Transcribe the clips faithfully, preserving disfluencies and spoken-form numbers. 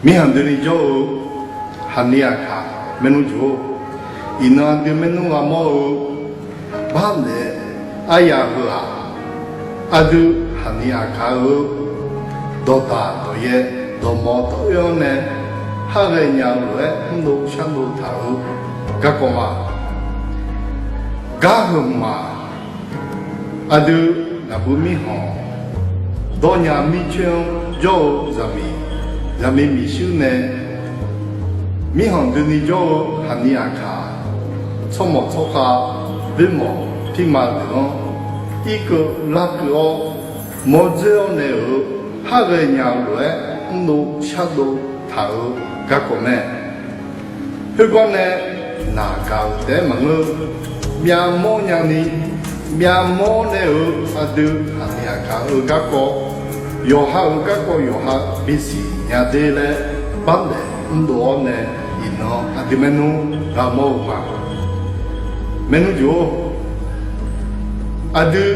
Mirkhanq doeni jawr-eu haqni aqkaq maernmr jur-or, iqnan aqdui maernmr ghaq mawr-eu barnaeq aryaq heu-aq, aqdui haqni aqkaq-eu dawqdaq dawqyaer dawqmawr dawq oer-anr nae har ghae nya-eu lof-aer mrdov shardov taq-eu garkawv ma. Gar heu hmq-aq, aqdui naqbur mirkhanq dawrnya mircoer-anr jawr-eu zaqmiq, zaqmiq miqshuir nae mirkhanq doeni jawr-eu haqni aqkaq, tsawrmawq tsawrkhav, boermawq pirma deuq-anr irkeuv larkeuv-awr, mawrdzoer-awr nae-euq har ghae nya-eu lof-aer mrdov shardov taq-eu garkawv mae. Khoergar nae naqgaq-euq taef-aer maqngeur. Myavmawr nyani, myavmawr nae-euq aqdui haqni aqkaq-eu garkawv, yawqha-euq garkawv yawqha bisiq nya der laer barnaeq mrdov-awr nae, iqnan aqdui maernmr ghaq mawr-eu ma. Maernmr jur-or, aqdui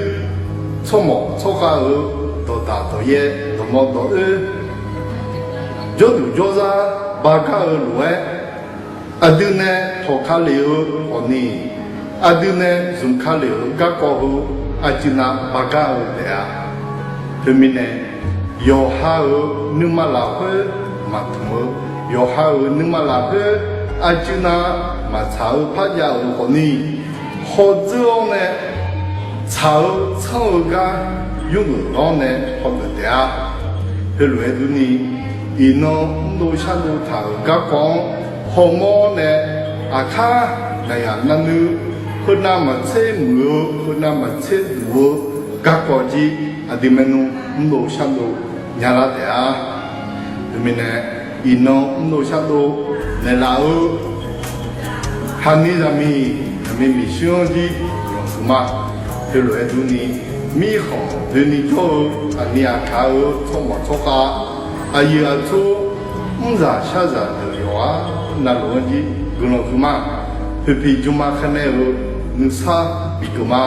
tsawrmawq tsawrkhav-euq dawqdaq dawqyaer dawqmawr dawq oer, jawrduq jawrzar bagar-eu lof-aer, aqdui nae tawqka lef-eu khawfni, aqdui nae zmqka lef-euq garkawv heu aqcuiv nav bagar-eu taef-a. Teumirnae, yawqha-euq nuima lafkhoer maqtmq-eu, yawqha-euq nuima lafkhoer aqcuiv nav maqtsaq-eu par jav-euq khawfni, hawdzeur-awr nae tsaq-eu tsanr-eu gar yurgeuf-awr nae hawgeuf taef-a. Heulof-aer durni, iqnan mrdov shardov taq-euq garkawv-anr hawmawr-awr nae, aqkar naqyaq narnuir, heunav maqtser muiq-eu, heunav maqtser duq-eu garkawv jir aqdui maernmr mrdov shardov nyalar taef-a. Teumirnae, iqnan mrdov shardov naeqlaf-eu haqni zaqmiq, zaqmiq miqshuir-anr jir guiqlanq huiqma. Heulof-aer durni, mirkhanq doeni jawr-eu haqni aqkaq-eu tsawrmawq tsawrkhav, aqyuif aqtsur, mrzaq sharzaq deuq yawqghaq navluf-anr jir guiqlanq huiqma. Poeqpiq jmrma kharnae-euq nuisar bifgeuf ma.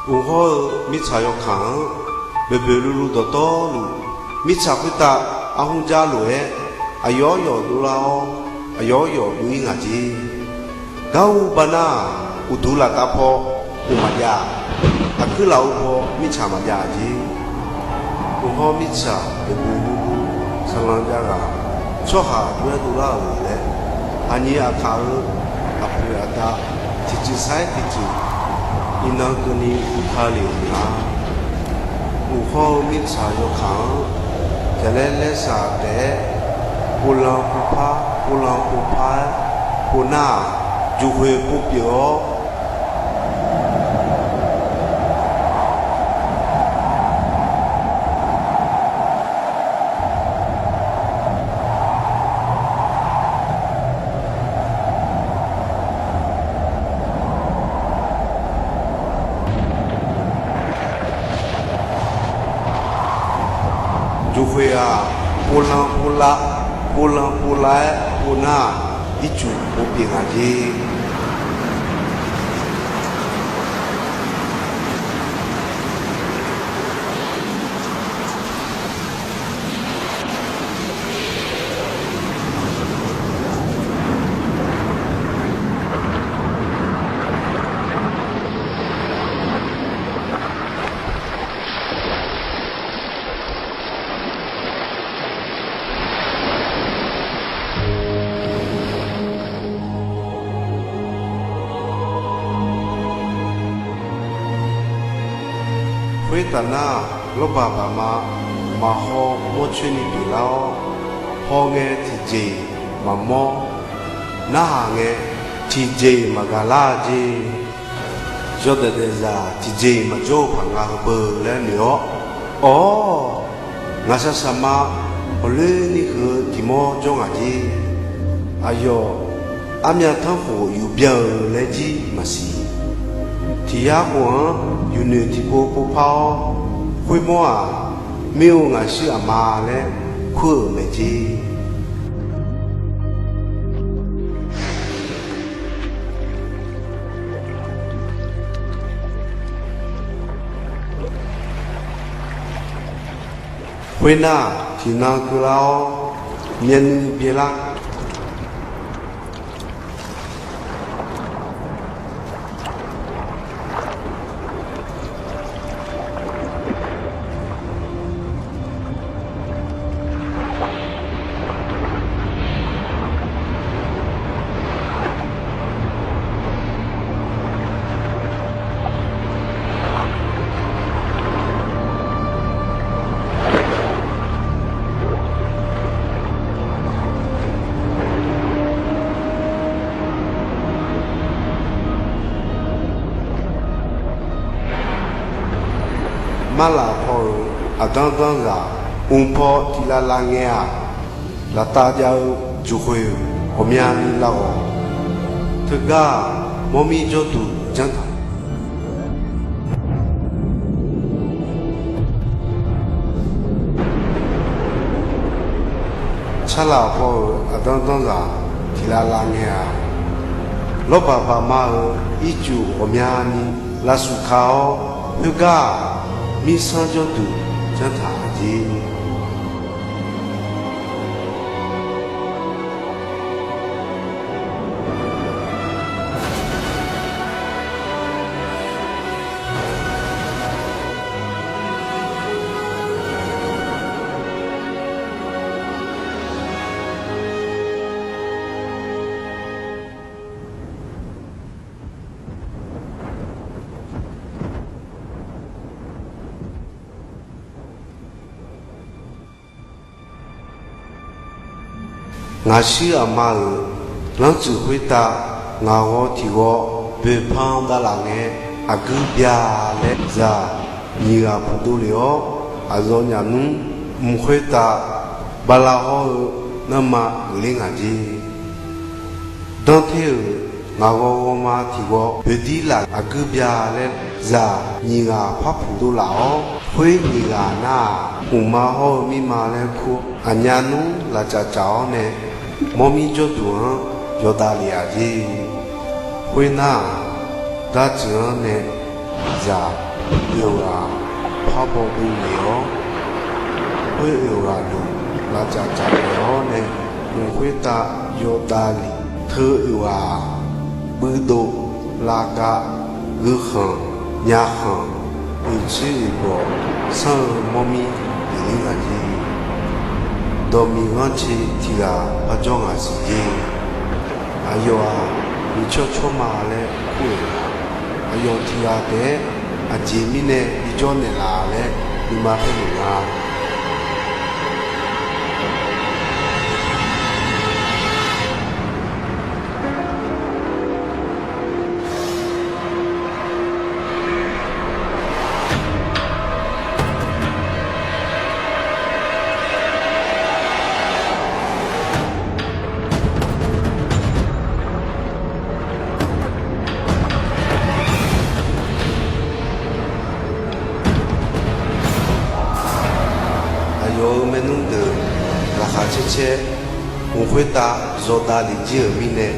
Uqhawr-eu mirtsaq yawkaq-anr boeqboeq luvluv dawqtawvluf, mirtsaq khoertav arhmr jar lof-aer, aqyawf yawf dovlar-awr, aqyawf yawf dov-ir ngaq jeq. Gar ur bav nar-aq, uqduq laftav paw uq maqjav-aq, aqkuir laf-eu paw mirtsaq maqjav-a jeq. Uqhawr mirtsaq boeqboeq luvluv saqlanq jav ghaq, tsawrhaq aqjox-aer dovlar-euq laer, aqnyir aqkaq-eu aqpoeq aqda tiqcif sar-aer tiqcif iqnan keuvni uqta lef-euq nga. Uqhawr-eu mirtsaq yawkaq-anr jaqlaer laersaq taef-aer, povlanq povpar povlanq povpar-aer pov nar-aq, juqkhoeq pov pyeuf-awr, Khoer-aq, povlanr povlar, povlanr povlar-aer pov nar-aq, ircuf pov pyeuf nga jer. Khoertaf nar, lawrbaq baqma maqhaw mawrcoer ni pyeuflar-awr, hawngae tiqjeq-iq maqmawr. Narhaq ngae tiqjeq-iq maqgaq lar-a jer. Yawdaef daefzaq tiqjeq-iq maqjawr-eu paq nga heu beu laer noeq-awr, awr, ngaqshaq saqma hawloer ni huiq-eu tiq mawr jawr ngaq jer. Aqyawf armyav tanrkhof yufbyan-eu laer jir maqsiq. Tiq yar khof-anr yufnoeq tiqpov povpar-awr, khoermawr-aq, mir-eu ngaqshuir aqma laer kur-euq mae jer. Khoernar, tiqnan keuvlar-awr, myavnuiv byaelar. Marlaq paw-euq aqdanr danr zaq mqpaw tiqlav lav ngae-aq, laftav jav-eu juqkhoeq ghawqmyani lavghawq. Teugar-aq, mawrmir jawrduq janrtaq. Tsarlaq paw-euq aqdanr danr zaq tiqlav lav ngae-aq, lawrbaq baqma-euq ircuf ghawqmyani lavsuf ka-awr, khoergar-aq, mirsanr jawrduq janrtaq-a jer. Ngaqshuir aqma-euq lanrtsuif khoertav ngaq ghawv tiq ghawv boeqpan davlaf ngae, aqguir bya laer zaq nyiq ghaq puq dovlef-awr, aqzawq nyaf nmr mq khoertav bala hawr-eu nanrma geufler ngaq jer. Danrter-euq ngaq ghawv ghawvma tiq ghawv boeqdir laf aqguir bya laer zaq nyiq ghaq par puq dovlaf-awr, khoer nyiq ghaq nar-aq, mqma hawr-eu mirma laer kur-awr, aqnyaf nmr lafcaf caf-awr nae mawrmir jawrduq-anr yawdav lef-aq jer. Khoernar-aq, dartsuif-anr nae zaq oeq ghaq par baw dovlef-awr, khoer oeq ghaq luf lafcaf caf lef-awr nae, mq khoertav yawdav lef. Teu oeq ghaq-aq, buidov, lavgav, guikhanq, nyakhanq, oeqtsoer oeqbawq sanr-eu mawrmir geufler ngaq jer. Dawqmiq ghanrcae tiq ghaq par jawr ngaq siq jer. Aqyawf-aq, miqcawr tsawrma laer kur-euq nga. Aqyawf tiq ghaq taef-aer aqjeq mirnae bijawr naeqlaf laer nuima paer luf nga. caer, mq khoertav zawqdav lef jir-euq mirnae,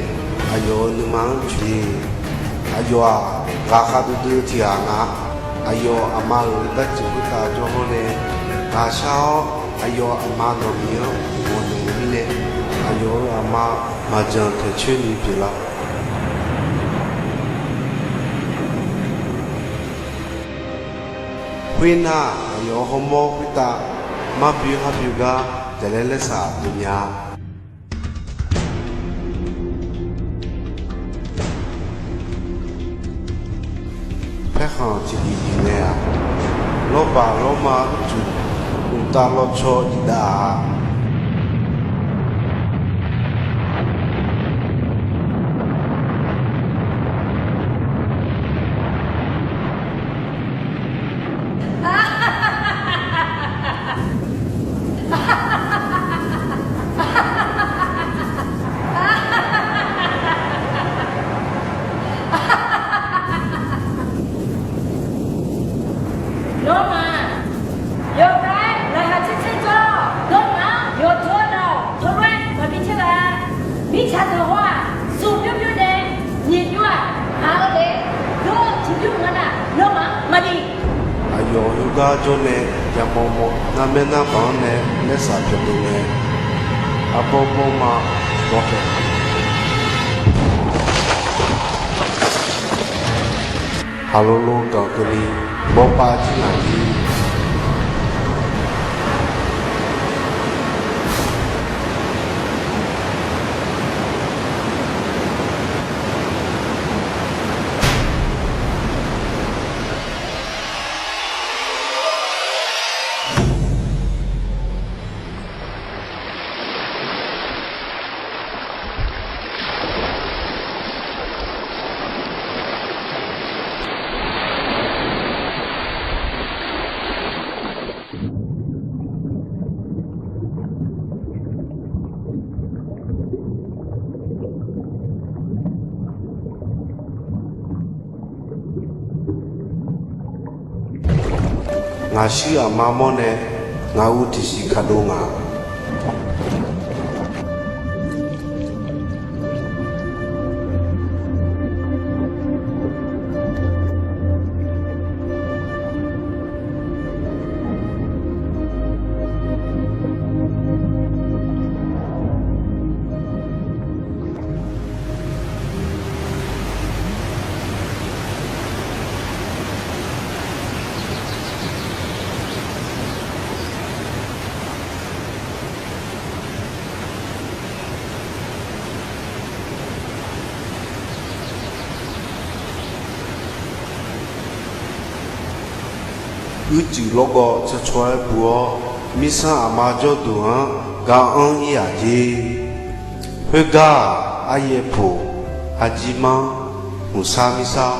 aqyawf-euq nuima-anr coeq-ir. Aqyawf-aq, ghaqkhav duidui-eu tiq ghaq nga. Aqyawf aqma-euq darceuf khoertav jawr hawr nae ghaqshar-awr, aqyawf aqma nawqmiq-anr ghawqnaeq-euq mirnae, aqyawf-euq aqma maqjanq taeq coer ni pyeuflar. Khoernar, aqyawf-euq hawmawr khoertav marbyov harbyov gar jaqlaer laersaq dov nya. Paerkhanq tiqbif bif ngae-aq, lawrbaq lawrma uqcuf mqtav lawrcaw bifdav-a. Nawmaf yawqghaq-aer laqkhaq caer caer jawr-awq. Nawmaf-anr yawqjawr dawq tawrlof-aer maqbi caer la. Mirtsaq dawq hawr-aq, smq bymr bymr nae nyiq bymr-aq, ghaq-eu le, yawr-eu tiq bymr-anr nar, nawmaf-anr maqdiq. Aqyawf yawgar jawr nae yamawr mawr narmaer narbanq-anr nae laersaq pyaeqdov nae, arbawr bawrma bawrtaeq, haqlo lo ganq keuvni bawrpav jir ngaq jir. Ngaqshuir aqma mawr nae ngaq-euq tiqsiq kaqdov ngaq. Uicuiv lawrgawv tsawrcawr-aer bu-awr, mirsanr aqma jawrduq-anr gar anr-ir-aq jer. Khoergar-aq, aryaer poq, arjirmanr, mqsar mirsar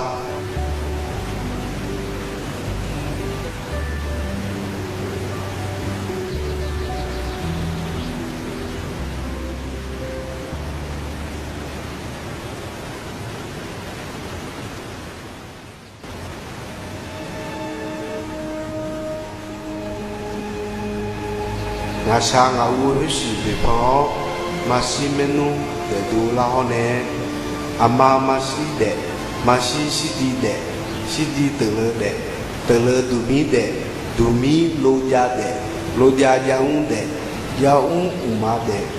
Ngaqshaq ngaq-euq khoershiq boeqpan-awr, maqshir maernmr daefdov lar hawr nae, aqma maqshir daef, maqshir shirdi daef, shirdi teuqleu daef, teuqleu duqmir daef, duqmir lojav daef, lojav javmr daef, javmr uqma daef.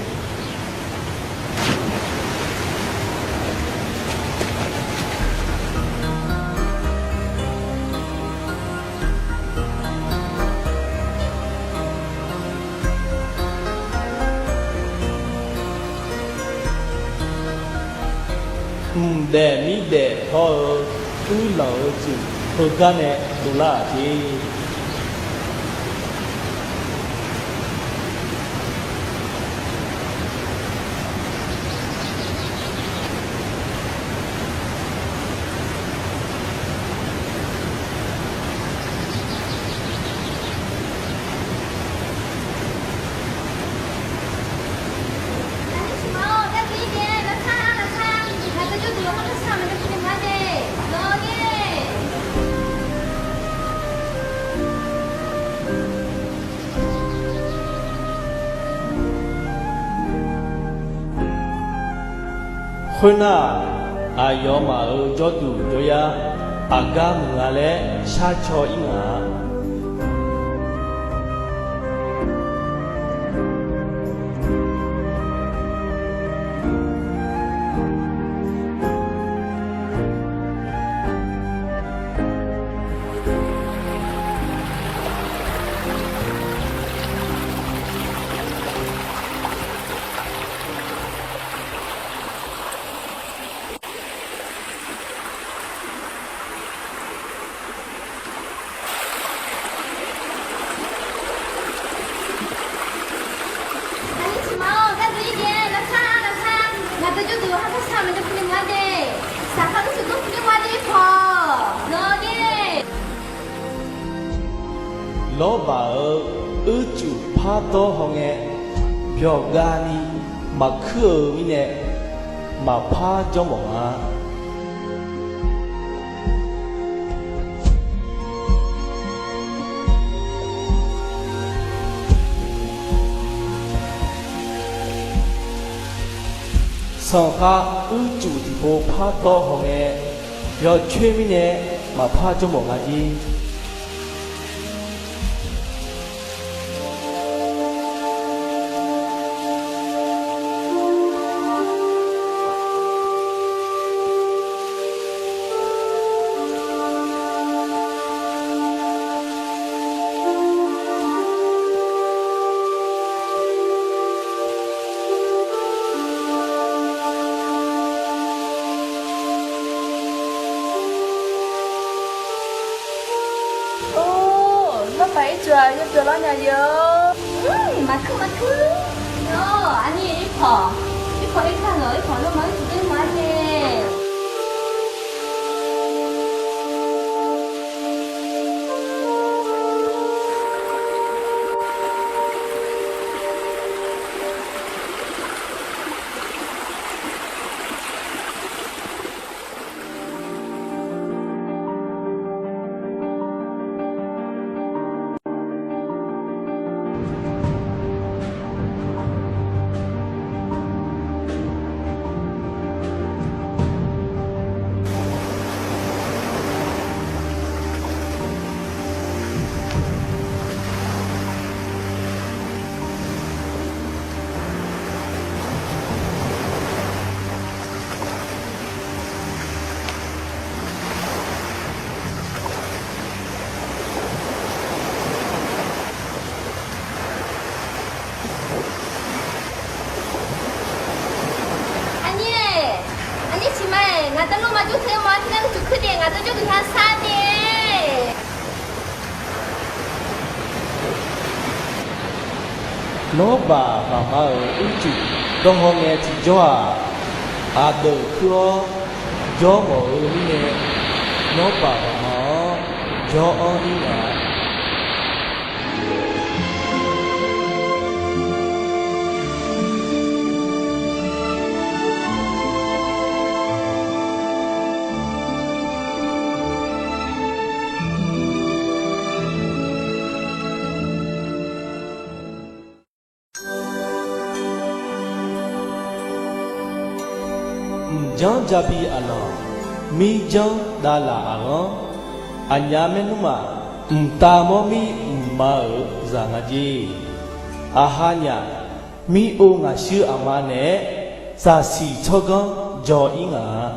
Mqdaef mirdaef hawr-eu, uirlanq-eu jeq heugar nae dovlar-aq jer. Khoernar-aq, aqyawfmaf-euq jawrduq jawryar aqgar muiq nga laer sharcaw-ir nga-a. Aqnyir tiq ma-or, gharduq ir de, lavsar lavsar, ngaq deuq jawrduq har par shar-eu mae, jawr puni ma de. Saqkaq urshuq dawr puni ma de pawq, nawq de. Lawrbaq-euq uicuif pardawr hawngae, byawqgavni maqkuir-euq mirnae, maqpar jawrmawf nga. Sanqkhav uicuif tiqpov pardawr hawngae, yawcoer mirnae maqpar jawrmawf nga jer. Or, lawrbaq ircuf-aq yawbyawq lar nya-eu. Maqkuir maqkuir. Nawr aqnyir irpawq, irpawq irkar-euq irpawq lawrma ircuf deuq ma-a nae. Aqnyir, aqnyir tiq ma-aer, ngaq deuq lawrma jawr teu ma, tiqnar uicuif kuir de, ngaq deuq jawrduq nya sar de. Lawrbaq ghaqma-euq uicuif dawr hawngae tiqjawr-aq, aqdeuq kuir-awr jawrmawf-eu mirnae, lawrbaq ghaqma-anr jawr-anr ir nga. Mqjanr jabi aqlanq, mirjanr davlaf aqghanr, aqnyaf maernmr-aq, mqtav mawrmir mqma-euq zaq nga jer. Aqha nyaf, mir-o ngaqshuir aqma naeq-aer, zaqsiq tsawrganr jaw-ir ngaq-a.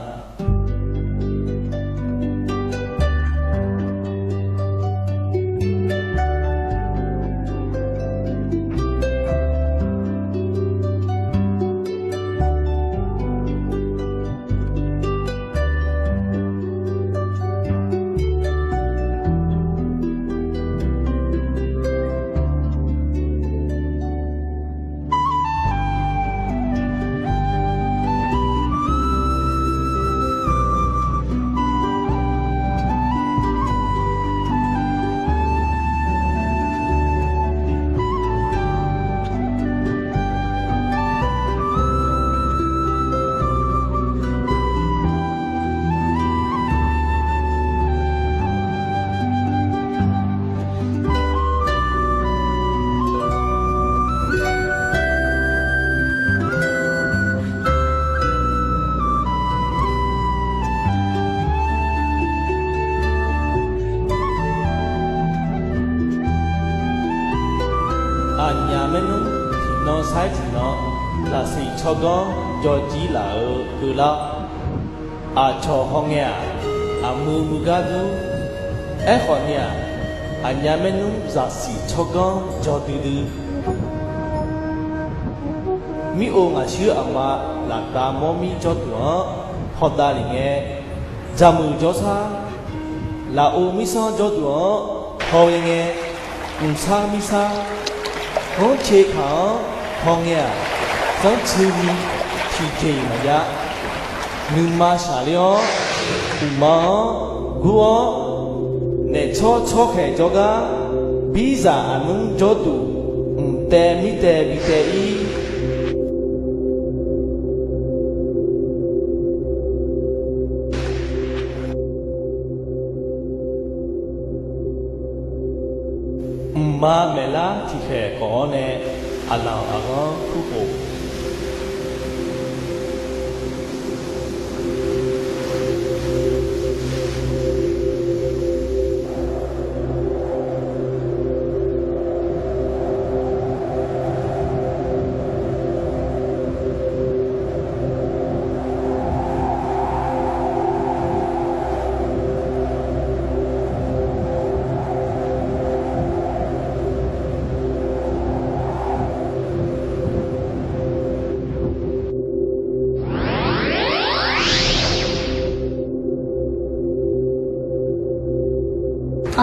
Sair tiqnan, lafsiq tsawrganr jawrjir laf-eu keuvlar. Aqcawq hawngae-aq, aqmuiq muiq gar dur. Aerkhawf ni-aq, aqnya maernmr zaqsiq tsawrganr jawr duidui. Mir-ov ngaqshuir aqma laftav mawr mir jawrduq-anr hawdav lef ngae, jaqmuiq jawrsar, lafov mirsanr jawrduq-anr hawghae ngae, mqsar mirsar, ghanrcae kaq-anr hawngae-aq, zanrtsuini tiqjeq-iq maqjav. Nuima shaqler-awr, uqma-anr gur-awr, naeqtsawr tsawrkhaeq jawrgar, birzaq aqnmr jawrduq, mqtaev mirtaev bi taev-ir. Mqma maeqlar tiqkhaeq khawf-awr nae, aqlanq aqghanr kurkhof.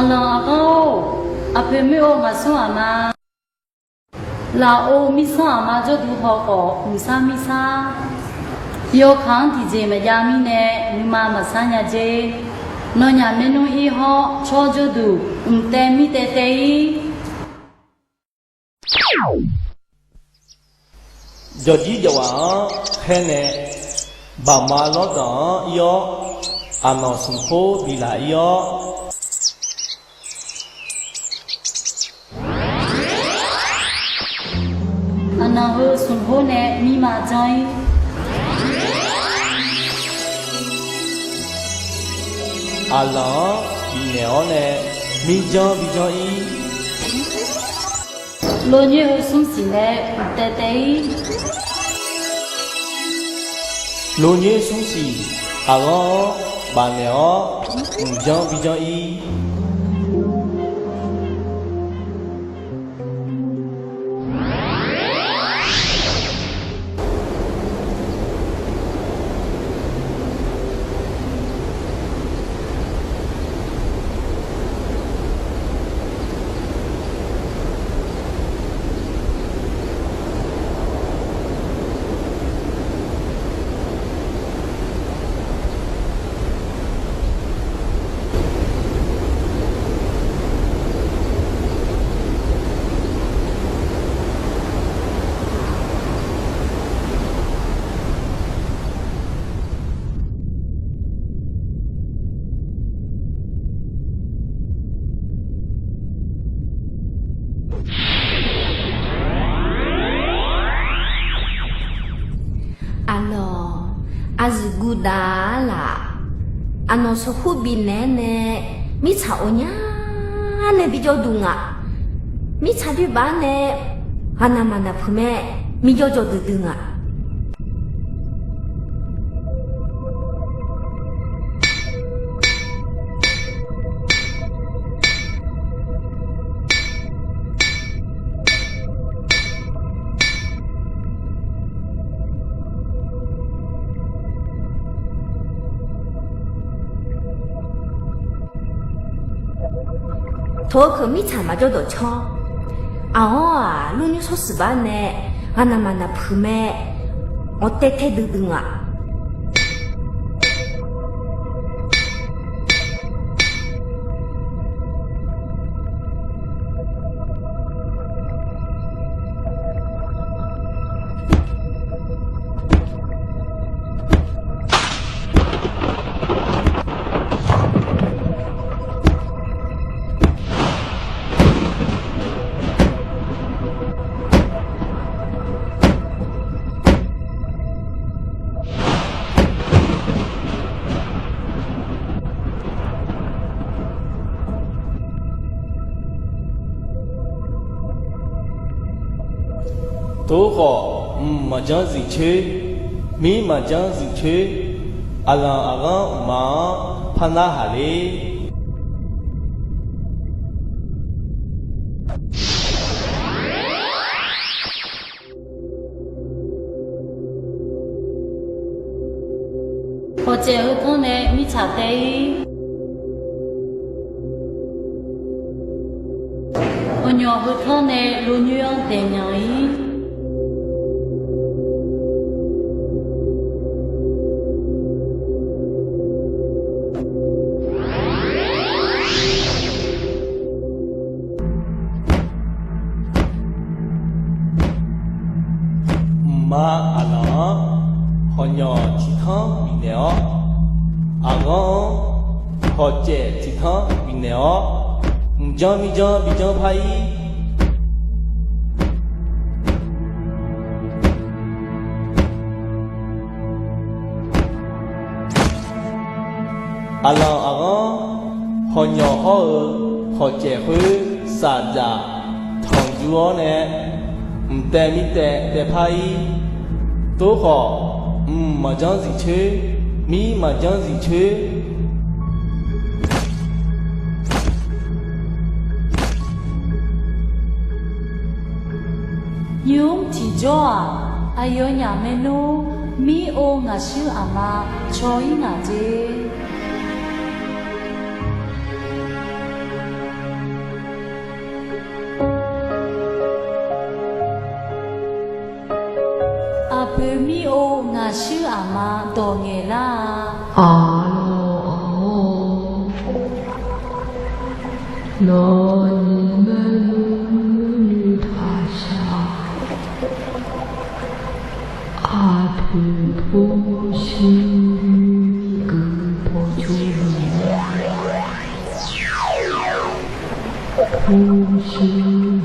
Aqlanq aqghanr-or, aqpoeq muir-eu ngaqsmr aqma, lafov mirsanr aqma jawrduq haw khawf, mqsar mirsar, yawkaq-anr tiqjeq maqjav mirnae, nuima maqsar nya jer. Nawnyaf maernmr ir hawr, tsawr jawrduq mqtaev mirtaev taev-ir. Jawqjir jawqghaq-anr khaer nae, baqma lawrdanq-anr ir-awr, aqnawq smq khoer biflaf ir-awr, aqnawq heu smq khoer nae mirma janr-ir. Aqlanq-anr bifnaeq-awr nae, mirjanr bijanr-ir. Lonoer heu smr siq nae mqtaev taev-ir. Lonoer smr siq aqghanr-anr bafnaeq-awr, mqjanr bijanr-ir. Aqlawq, aqyuif guv dav-ar laf. Aqnawq sanqkhoer bifnaeq-aer nae, mirtsaq ghawqmya nae bijawr duq nga. Mirtsaq bibaf-ar nae, ghaqnaq maqnaq puq mae, mijawr jawr duidui nga. Tawq-eu keuq mirtsaq maqjawr dawqcawr. Aqghawr-aq, lornymr shawr siq bar nae, ghaqnaq maqnaq puq mae, awq taev taev duidui nga. Tov khawf, mq maqjanr zif coer, mir maqjanr zif coer, aqlanq aqghanr uqma-anr par narhaq ler. Hawqcaef heu tanr nae mirtsaq taev-ir. Hawqnyawq heu tanr nae lonyoer-anr daeqnyanq-ir. Mqma aqlanq-anr hawqnyawq tiq tanr bifnaeq-awr, aqghanr-anr hawqcaef tiq tanr bifnaeq-awr, mqjanr mirjanr bijanr par-ir. Aqlanq aqghanr hawqnyawq hawr-eu hawqcaef khoer safdzaq tanqjur-awr nae, mqtaev mirtaev taev par-ir. Tov khawf, mq maqjanr zif coer, mir maqjanr zif coer. Nymr tiqjawr-aq, aqyawfnyaf maernmr mir-or ngaqshuir aqma caw-ir ngaq jeq. Aqpoeq mir-or ngaqshuir aqma dawq ngaeqlar-a. Aqlawq-or, nawq nyiq maernmr nymr nyoeq taq shaq. Aqpoeq pov shuir nymr guiq paw coer-eu, pov shuir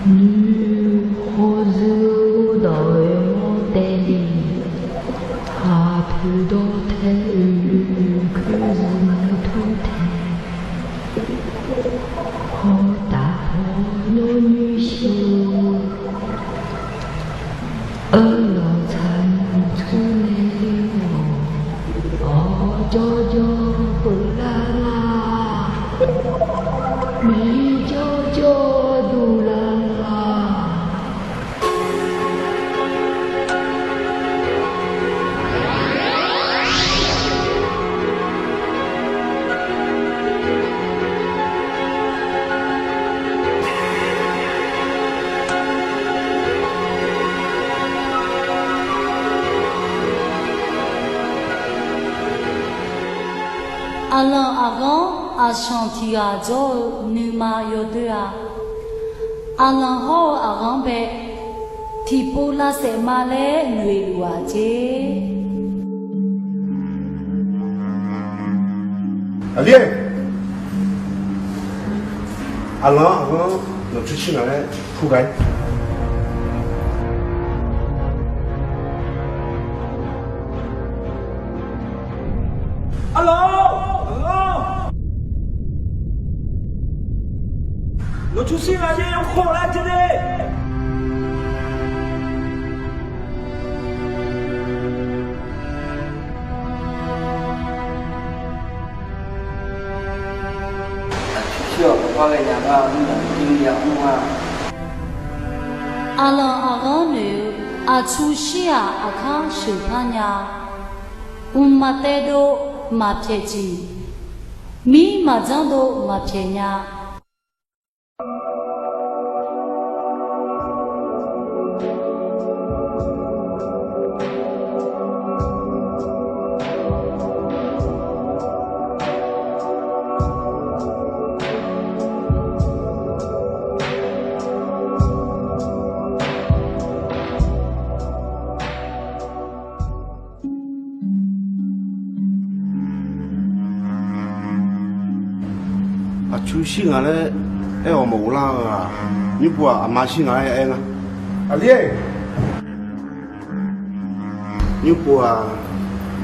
nymr hawr zeur dawq-aer mawr taev ni, aqpoeq dawrtae oeq oeq koer zmq-aer tur taeq. Hawr taf paw nawr nymr shir-eu, arlawq tsaq nymr tsur nae le-awq. Awq, jawrjawr peuq lar nga. Mir jawrjawr duq lar nga. Aqlanq aqghanr aqshanq tiq ghaq jawr-eu nuima yawdoer-a. Aqlanq hawr-eu aqghanr bae tiqpov lavsaef ma laer noeqluf-aq jeq. Aqli-aer, aqlanq-anr aqghanr-anr nawqtser shir ngaq laer pur gaq-ir. Aqlanq-or, aqlanq-or, nawqtser shir ngaq jeq yawkawr lar jeq de. Aqtser shir-awq, aqpar ghaenya ngar mr-aq, mr ya mr-a. Aqlanq aqghanr noeq-eu aqtser shir-aq, aqkar sheuqpar nya. Mqmaq taev dov maqpyaeq jeq, mir maqjanr dov maqpyaeq nya. Aqtser shir ngaq laer aer-awq maqghov lar-eu-aq, nymr pov-aq aqma shir ngaq laer aer nga. Aqli-aer, nymr pov-aq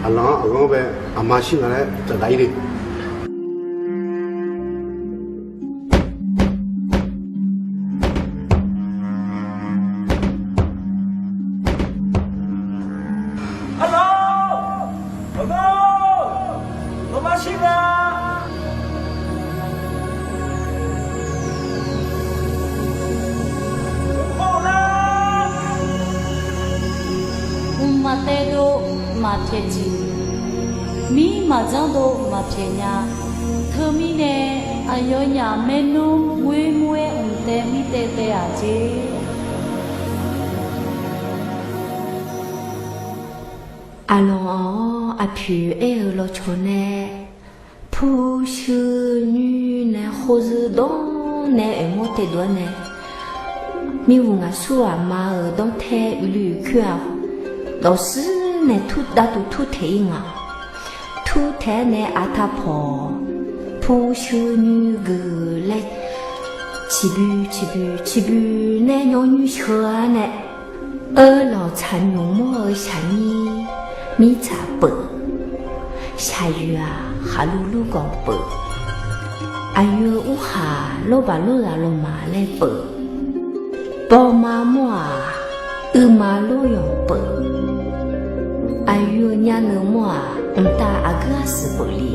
aqlanq-anr aqghanr bae aqma shir ngaq laer tsafdaq-ir le. shir nga. Mqmaq taev dov maqpyaeq jeq, mir maqdzanr dov maqpyaeq nya. Teumirnae aqyawfnyaf maernmr ghoer mr-aer mqtaev mir taev taev-aq jeq. Aqlanq-awr aqpoeq aer-eu lawcawq nae, pu shuir nymr nae khorzuir dawr nae oeqmawr taedov-awr nae, mirghuq ngaqsur aqma-euq dawrtae uiqluiq koer-aq, dawqsuir nae dartuv turtaeq-ir nga. Turtaeq-aer nae aqtaq pawq, pu shuir nymr geu laer ciqbui ciqbui ciqbui nae nymr nymr sheu-ar nae, eurlawq tsaqnymq mawr-eu shaqnyir mirtsaq peuq, shaqyoeq-aq khaqlur lurgawq peuq, aqyoe urkhaq lawrbaq lawrzaq lawqmaq laer peuq, bawma mawr-aq uima loryawq peuq, aqyoe nyavneuq mawr-aq mqtav aqguir arsiq peuq le.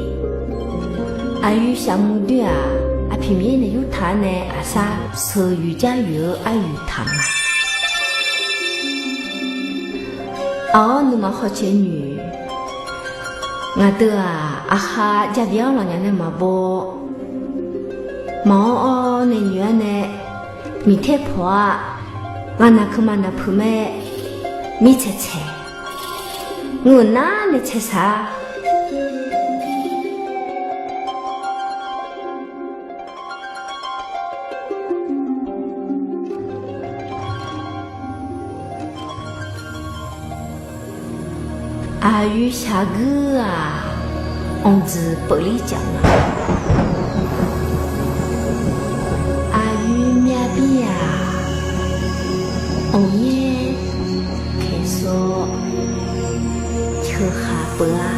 Aqyoe shaqmu doer-aq, aqpiq miqyaer nae yurtaq-ar nae aqsar sheuq yoeq jar yoeq-eu aryuif taq nga. Aq-awr nuima khawf caev nyoeq, ngaq deuq-aq aqkhaq jav bif-anr lawqnya nae maqbaw. Maqawr-awr nae nyoeq-ar nae, miqter pawq-aq, ngaq naqkuq ma naqpuq mae, mirtsaeq tsaeq, ngeur nar nae tsaeq saq-a. Aqyuif shaqguir-aq, anqdzuiq peuvler caf nga. Aqyuif myavbir-aq, anqyaer kaeqsawr ceuqkhaq peuq-a.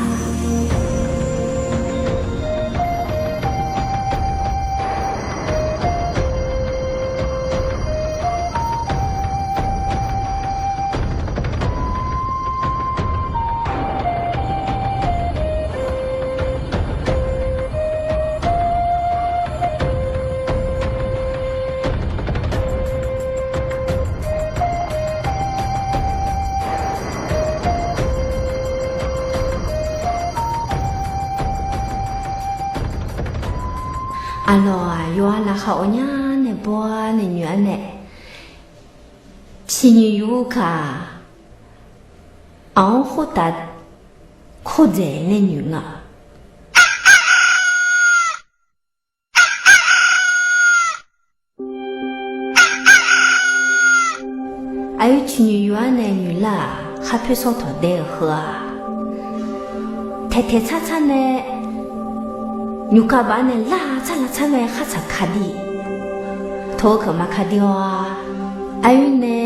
Aqlawq-aq yawqha laqkhaq awqnya nae bawr-ar nae nyoeq-ar nae, ciqnyoeq yuf-eu kaq, aq-anr khoertav kawrdzaeq nae nyoeq nga. Aqyuif ciqnyoeq yuf-ar nae nyoeq lar-aq, khar poer sawr tawq dae-euq heu-aq, taeqtaeq tsartsar nae nymq kavbaf nae lar tsar lar tsar ngae khartsaq kadi. Tawq-eu keuq maq kadi-awr-a, aqyuif nae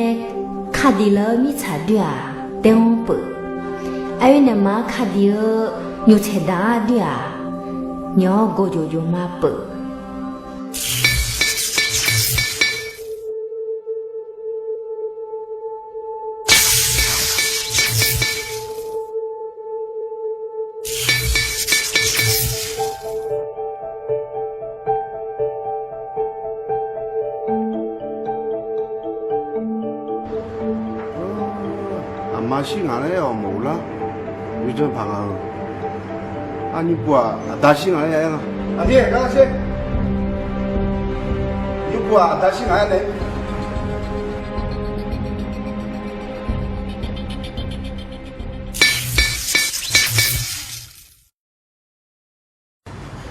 kadi laf-eu mirtsaq doer-aq, dae-anr peuq. Aqyuif nae maq-anr kadi-eu nymq tsaeq daq-ar doer-aq, nymq-anr gawqjawq jawq ma peuq. Aqma shir ngaq laer-awq mawf-eu lar, yawdzanr paq ngaq-eu. Arnymrpuq-aq aqda shir ngaq laer aer nga. Aqdir gar sher. Nymrpuq-aq aqda shir ngaq aer nae.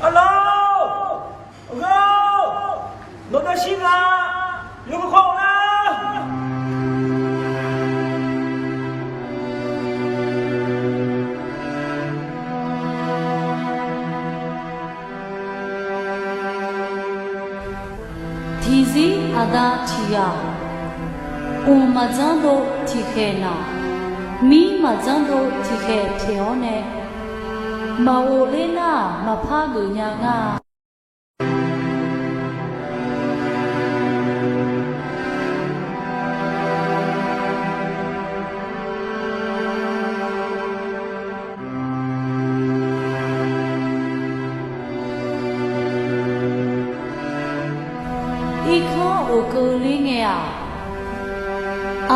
Arlawr, ghaq-or, nawqda shir nga. Yawkawr khawf nga. Tiqzir aqda tiq ghaq, mq maqdzanr dov tiqkhaeq naq, mir maqdzanr dov tiqkhaeq pyaeq-awr nae, maqghofler nar-aq maqpar geufnya ngar-a. Ghofkeuvler ngae-aq,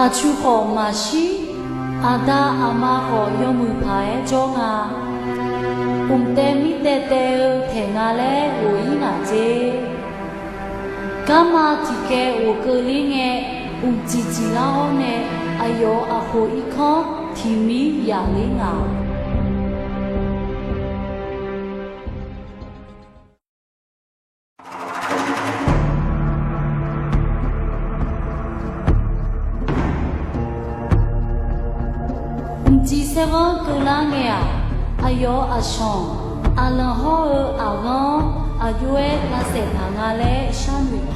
aqtsu khawf maqshir, aqda aqma khawf yawmuiq paq-aer jawr nga. Mqtaev mirtaev taev-eu taeq nga laer ghof-ir ngaq jer. Garma tiqkhaeq ghofkeuvler ngae, mqciq ciqlar-awr nae aqyawf-euq aqkhoq irkanr tiq mir yaqler nga. Mqciq saerghanr keuvlar ngae-aq, aqyawf-euq aqshanq, aqlanq hawr-eu aqghanr-anr aqjox-aer lavsaef taq nga laer sharnoeq.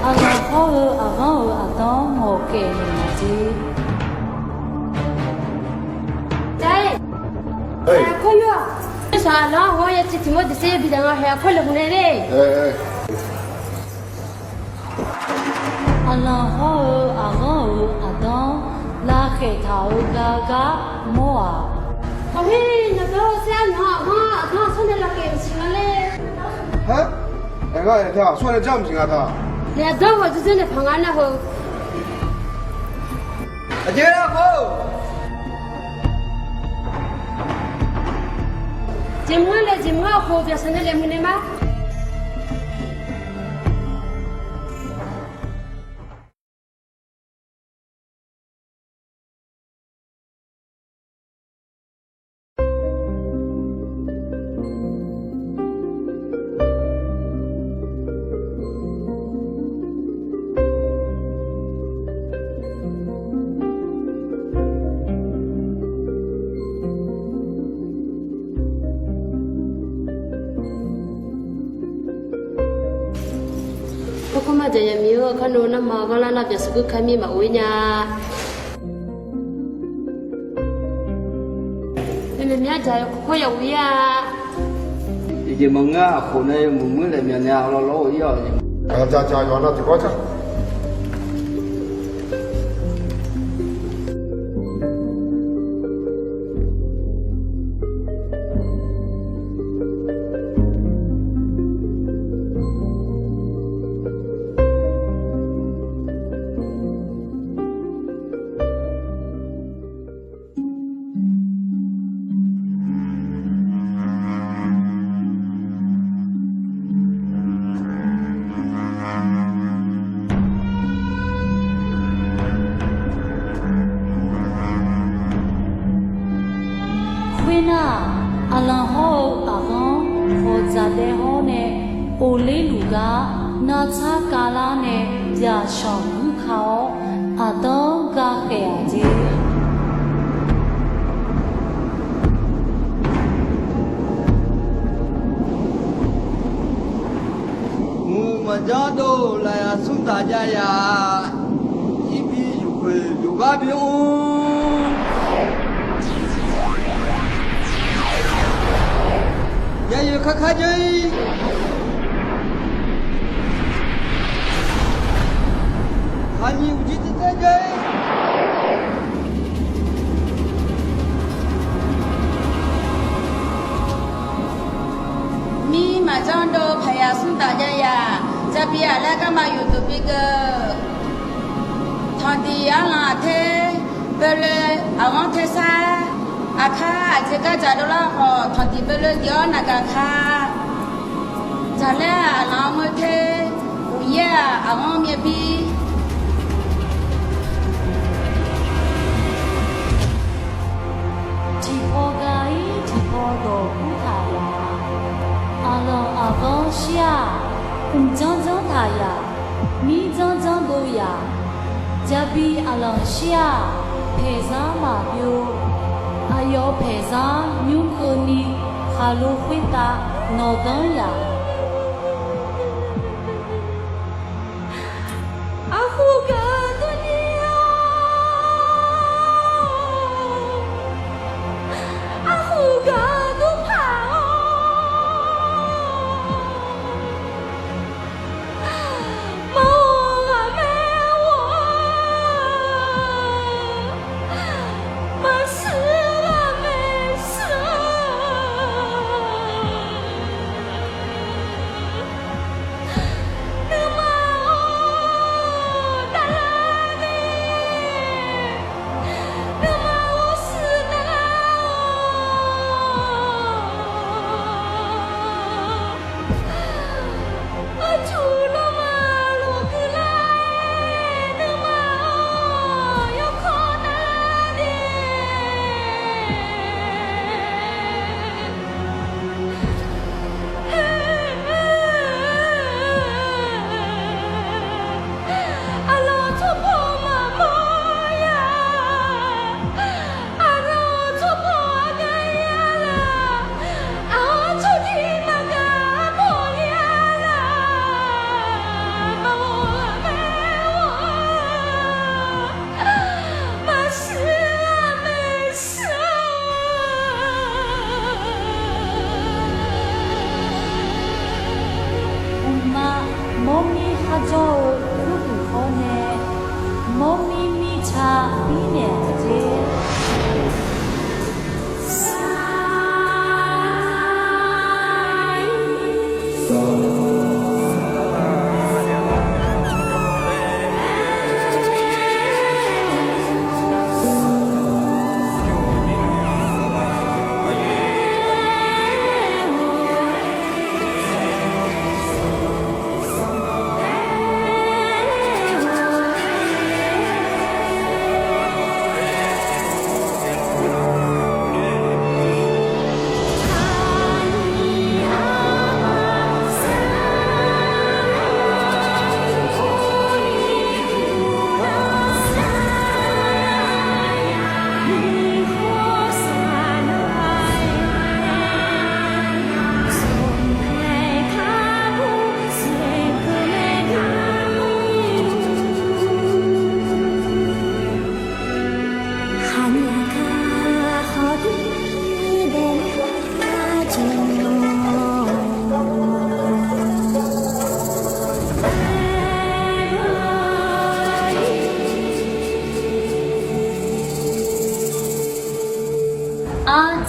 Aqlanq hawr-eu aqghanr-euq aqda-anr mawq kaef naeq-a jer. Aqlanq hawr-eu aqghanr-euq aqda-anr lavkhaeq taq-eu gar gar mawr-aq. Aqghanr aqda-anr aqsur nae lavkhaeq maqsiq nga ler. Aer, aqsur nae jar maqsiq nga ta. Naef aqda-anr ghawq dzeur dzeur nae paq nga nar heu. Aqjeq lar khof. Jeq mr-anr nae jeq mr-anr khof, byaqsaq nae laeqhmq naeq ma. Kawrkawr marjaq yamiq-eu kharnoeq narma ghanrlar nar byaqsaq guir kar mir maqghof-ir nya. Yawmyaq myar jaq yawkawr kawr yaghof-ir-a. Iqjeq maqngeur-a, aqkhof nae yawmuiq muir laeqmyaq nae-a lawr lawr-eu ir-awq. Jaq jaq jaq, yawqha nav tiqkawv jaq. Khoernar-aq, aqlanq hawr-eu aqghanr khawf dzaqdaev hawr nae, of ler luf gar nartsar kavlar nae, byaqshanq guirka-awr, aqda-anr gakhaeq-aq jeq. Mq maqjanr dov lafyaq smr taf jav yaq. Irbi yufkhoeq yufghar bi mr. Yayoeq kakar jawr-ir. Khaqnyiq uqjir tsertser jawr-ir. Mir maqjanr dov paqyaq smr taf jav yaq. Jav bi-aq laer garma yufduq bi geuv. Tanqdiq arlanq aqter, beule aqghanr tersar. Aqkar aqjeq gardzaq dovlar khawf, tanqdiq beule diq-awr naqgaq ka. Dzaqlaer-aq aqlanq-anr ngoer ter, uqyaer-aq aqghanr myav bir. Tiqpaw ga-ir tiqpaw dawq kur taq yaq. Aqlanq aqghanr shir-aq, mqjanr janr taq yaq. Mir janr janr dov yaq. Jabi aqlanq shir-aq, paeqzar maqbyov. Aqyawf paeqzar nymr keuvni, khaqlo khoertav nawqdanr yaq. Arhu gaq dovni-a.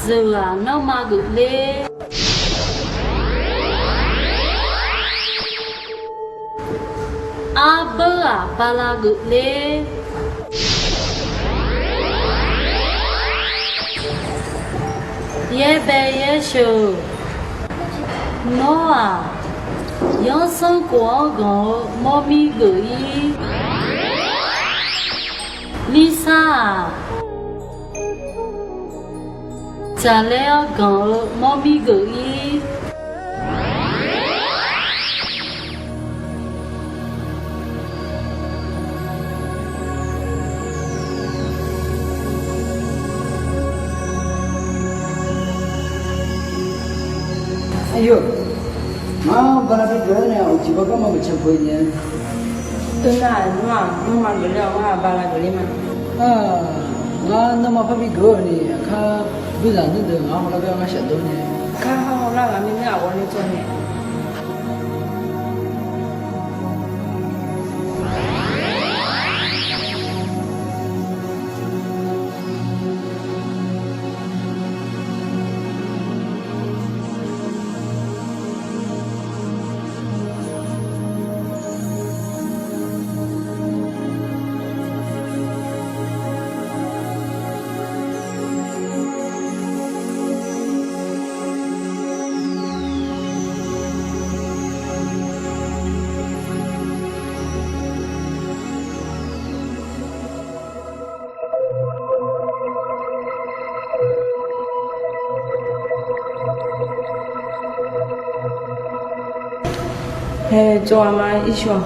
Zeuq-aq nanrma geuf ler. Arbeur-aq bala geuf ler. Yaerbae yaersheuq. Nawr-aq, yanrsanrkhof-anr ganq-eu mawrmir geuf-ir. Mirsar-aq, jaqlaer-anr ganq-eu mawrmir geuf-ir. Aqyawf, ngar bala bi geuf-awr nae aqjeq baqgar ma maqtsaq beu nya. Teunav aqnymr-aq, nanrma geuf ler-awq, ngar bala geuf ler ma. Ngar nanrma parbi geuf-awr ni, aqkar buizaq nmr deuq ngar hawlar gar ngar shafdawr nae. Aqkar hawlar ghaq mirnae aqghawv ni tsawv nae. Hae, tsawrhaq ma, irshuq-aq.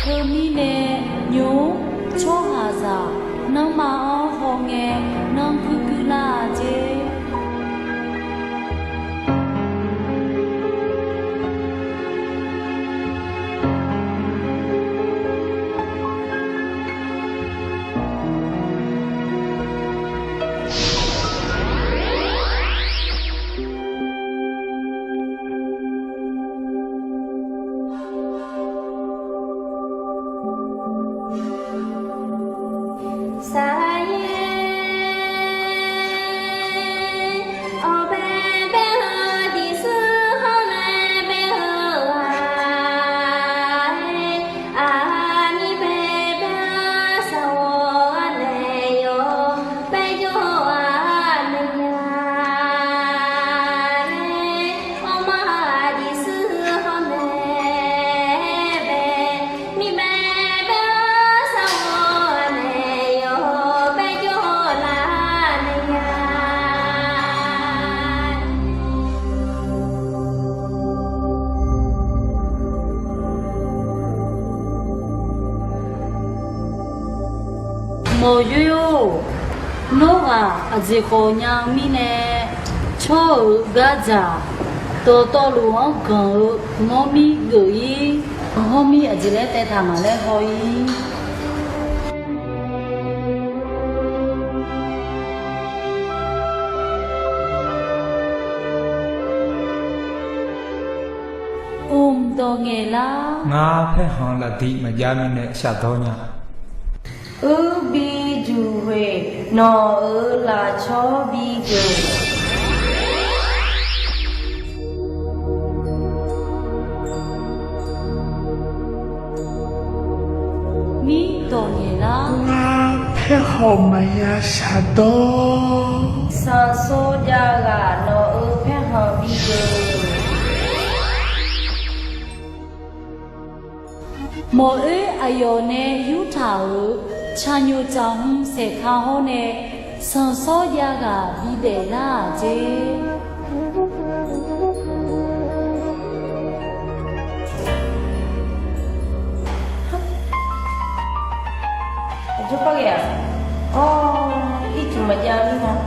Teumirnae nymq-mr tsawrhaqzaq nanrma-anr hawngae nanrkuir kuir lar-a jer. Mawqyoer-or, nawr ghaq aqjeq khawf nya-eu mirnae, tsawr-euq gardzaq dawqtawvluf-anr ganq-eu ghawrmir geuf-ir. Ghawrmir aqjeq laer taev taq ngaq laer haw-ir. Mqdawq ngaeqlar. Ngar paerkhanq lafdiq maqjav mirnae shafdawr nya. Uibi juqkhoeq nawq-euq lafcawr bi geuf. Mirdawq ngaeqlar. Ngar paerkhanq maqya shafdawr. Sanqsor jav ghaq nawq-euq paerkhanq bi geuf. Mawq-oer aqyawf nae yurtaq-euq tsaqnyoq tsaqhmq saeqka hawr nae, sanqsawr jav ghaq bidaef lar-aq jer. Aqjox par ghae-aq, awr, ircuf maqjav-eu mirnae.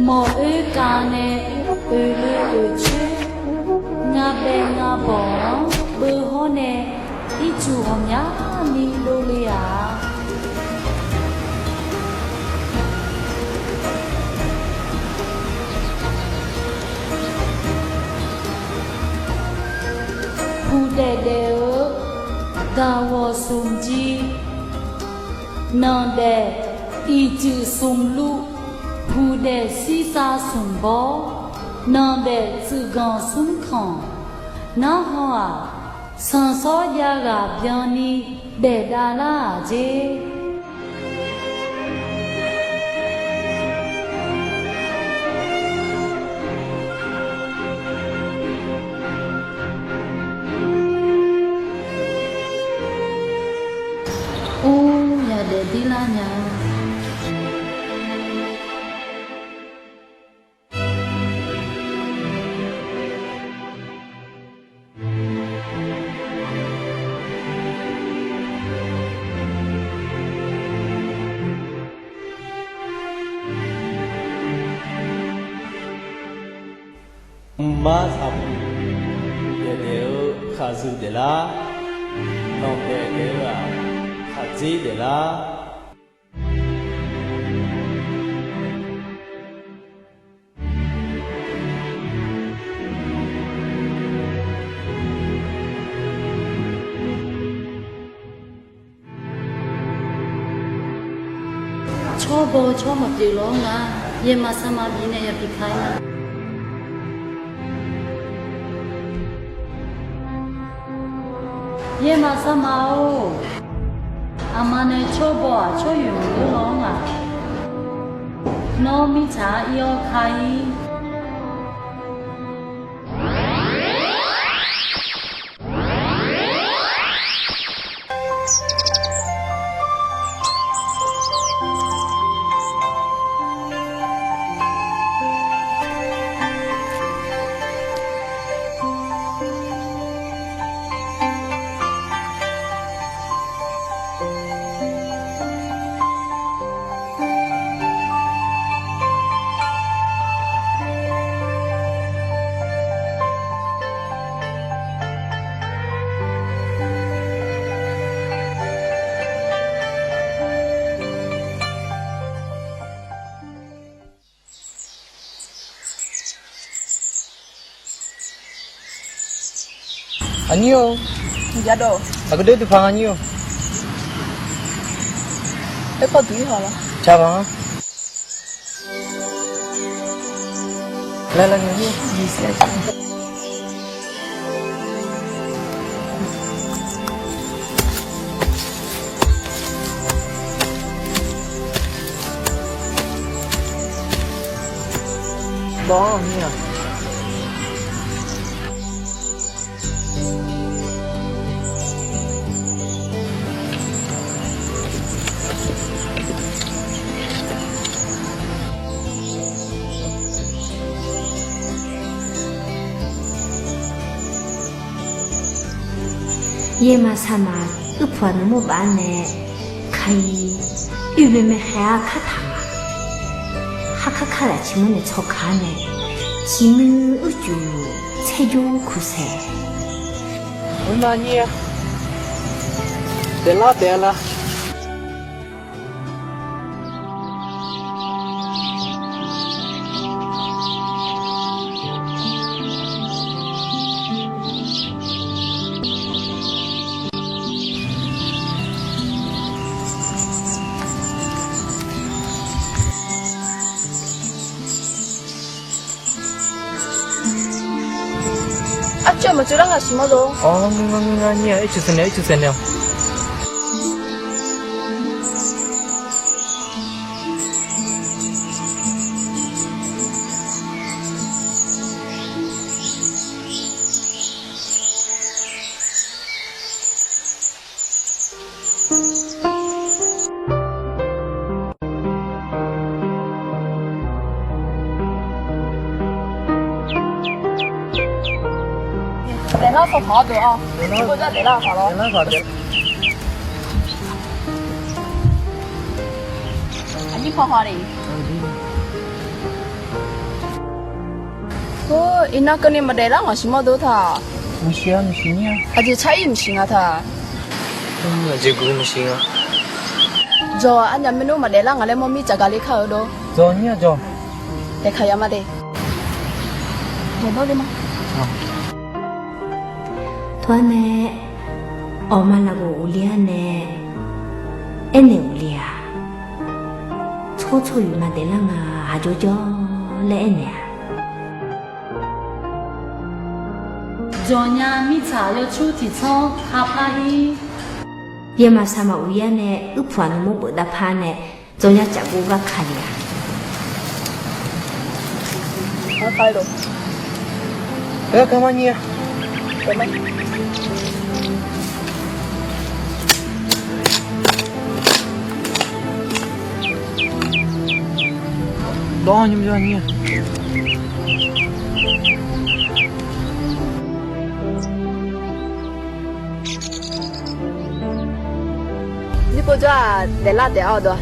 Mawq-oer kav nae oeqle oeqcoer Ngar bae ngar bawq-anr beu hawr nae, ircuf ghawqmyani dovle-aq. Puq daef daef-eu daqghawq smq jir, nanq daef iqcuf smq luv, puq daef shirsav smq bawr, nanq daef tsuifganq smr kanq. Narhaq-aq, sanqsawr jav ghaq byanni daef dav lar-aq jer. Or, yadaef dir lar nya. Mqmaq zaqpuq daef daef-eu khaqzuiq daeflar, nanqdaef daef-eu-aq khaqdzer daeflar. Tsawrbaw tsawrmawq pyeuf lawr nga. Yaermaf sarmaf bifnaeq ya bika-ir ma. Yaermaf sarmaf-or, aqma nae tsawrbaw-aq tsawryoeq maqngeur law-anr ngaq. Nawr mirtsaq-anr ir-awr ka-ir. Aqnyir-or, aqgeu doer dui paq nga nyir-or. Aerkhawf duq-ir haq la. Ca maqanr. Laer lar nyir. Bawr-anr mir-aq. Yaermaf sarmaf uirpuq-aq naqmur baf-anr nae, kali, oermae maekhaer-ar kar taq nga. Kharkar kar laf ciqmur nae tsawrkaq-ar nae, ciqnuiv uicuiv tsaerjor kusaeq. Mqmaq nyir-a, daeflar daef-a la. Arcuiv maqcuiv lar ngaq siq mawr lo. Awr, ngar ngar nyir-a, ircuf saeqnaeq, ircuf saeqnaeq-awq. Daeflar sawq taq-awr deuq-awr, daeflar sawq deuq. Aqnyir paw haw le. Hor, iqnan keuvni maqdaef lar ngaq siq mawr dov taq. Maqsiq-a, maqsiq nyir-a. Aqjeq tsar ir maqsiq nga taq. Aqjeq guq maqsiq nga. Jawq, arnyaf maernmr maqdaef lar ngaq laer mawr mir caf gaq le kar-eu dov. Jawq nyir-a jawq. Daeqkaq ya ma de. Tawr-ar nae, awqma lafghof uqli-ar nae aernaeq uqli-aq, tsawrtsawr yuf ma daeflar nga, haq jawrjawr laer aernaeq-a. Jawqnya mirtsaq yawcur tiqtsanr kapar-ir. Yaeqmaf saqmaf uq-ir-ar nae, uirpuq-aq nuimur beuf davpar nae, jawqnya caf gov gar ka le-a. Nir pov jawr-aq, daeflar daef-awr dov-a.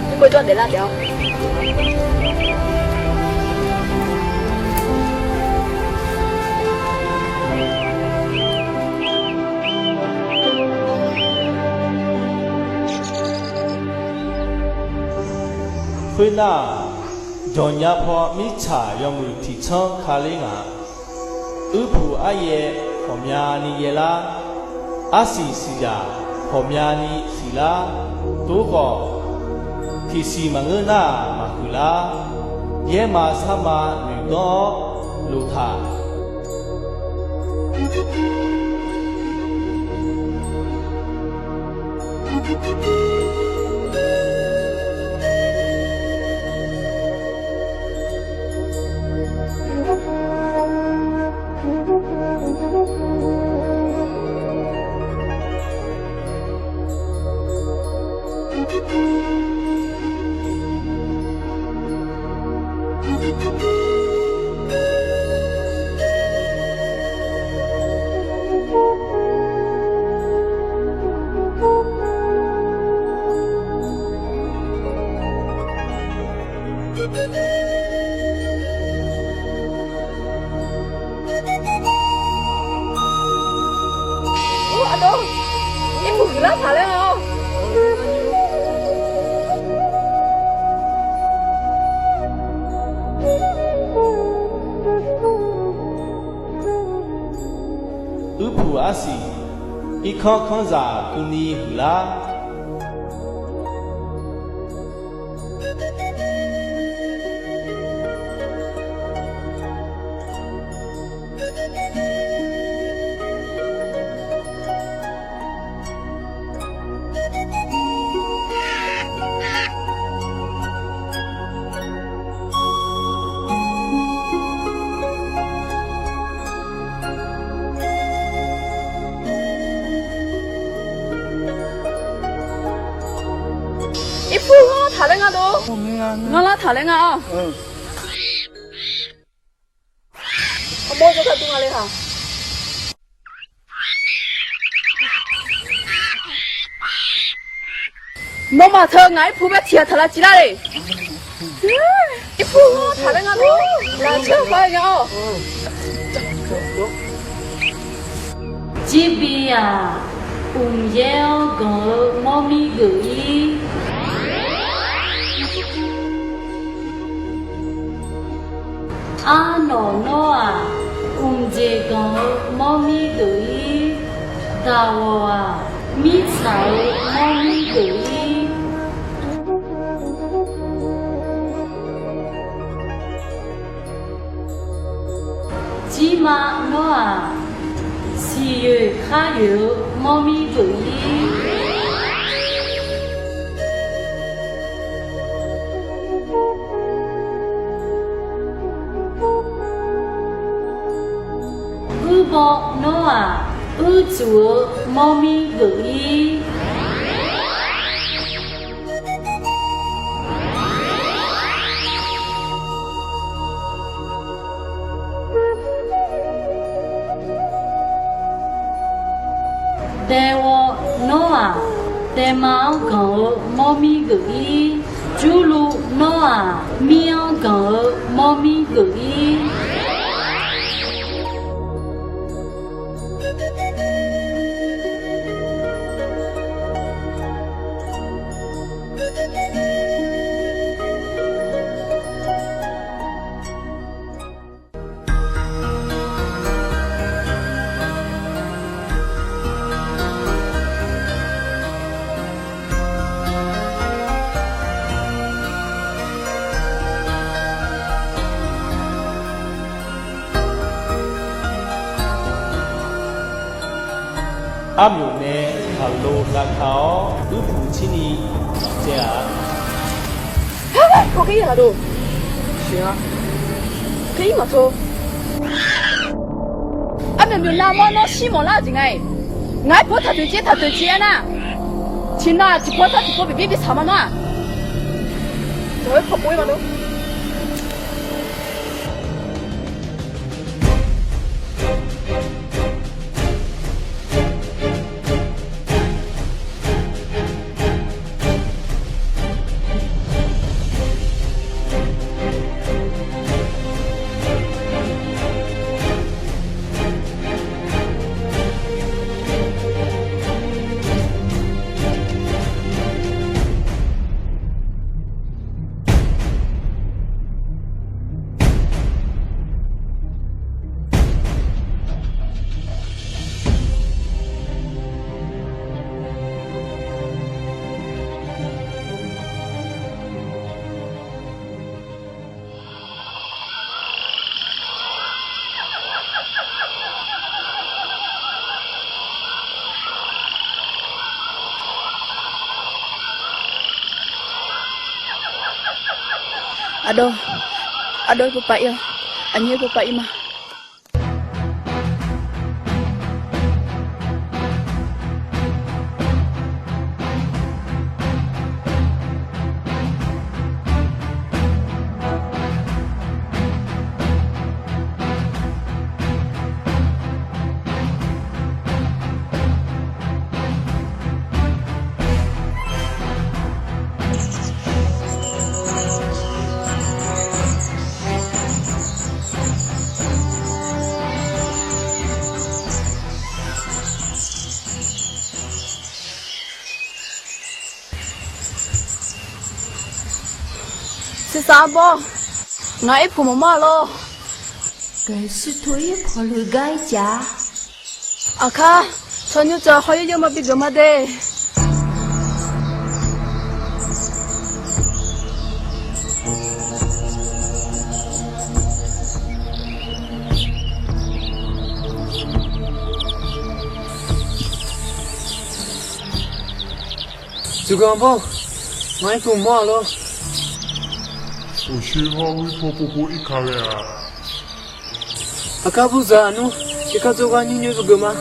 Nir pov jawr daeflar daef-awr. Khoernar-aq, jawqnya paw mirtsaq yawmuiq tiqtsanr ka ler nga. Uirpuq aryaev ghawqmyani yaelar, arsiq siqzaq ghawqmyani siqlar, tov khawf tiqsiq maqngeur nar-aq maqhuiq lar. Yaerma sarma noeqdanr-awr loftaq. Aqdawr, irpuq huiqlar taq laer nga-awr. Uirpuq arsiq, irkanr kanrzaq keuvni huiqlar. Irpuq ngar taq laer nga dov. Ngar lar taq laer nga-awr. Armawr jawrgar dur nga le ha. Nawmaf teu ngaq irpuq bae tiq ghaq taq lar civ lar le. Irpuq taq laer nga dov. Lafcaer-a nya-awr. Jirbi-aq, mqyaer-anr ganq-eu mawrmir geuf-ir. Arnawq nawr-aq, mqjeq ganq-eu mawrmir geuf-ir. Daqghawq-aq, mirtsaq-eu mawrmir geuf-ir. Jirma nawr-aq, siqyoeq kharyoeq-eu mawrmir geuf-ir. Uirbaw nawr-aq, uirtsuif-eu mawrmir geuf-ir. Aerma-anr ganq-eu mawrmir geuf-ir. Jurluv nawr-aq, mir-anr ganq-eu mawrmir geuf-ir. Armyawf nae khaqlo lavka-awr, uirpuq cirni maqcaev-a. Kawkir yaqdov. Siq-a. Kawkir maqtov. Armyawf myawf navmawr nawr shir mawf lar-eu jeq nga-iq. Ngaq-aer paw taqdeuq caev taqdeuq caev-aer nar, tiqnan-aq tiqpaw tar tiqpaw bif bir bi saq ma nawr-aq. Dawq-aer paw pov-ir ma nawr. Aqdawr, aqdawr-aer pov pav-ir-awq. Aqnyir-aer pov pav-ir ma. Siqsaq arbawr, ngaq-aer puq mawf ma lor. Gaeqsur to-ir pawqluiv gar-ir jav-a. Aqkar, tsawrnymr tsawv hawr-ir yawr ma bigeuf ma de. Tiqganq bawr, ngaq-aer puq mawr-a lor. Uqshoer hawr-ir paw povpov-ir ka ghae-aq. Aqkar burzaq nmr, tiqkar tsawrgar nymr nymr bigeuf ma.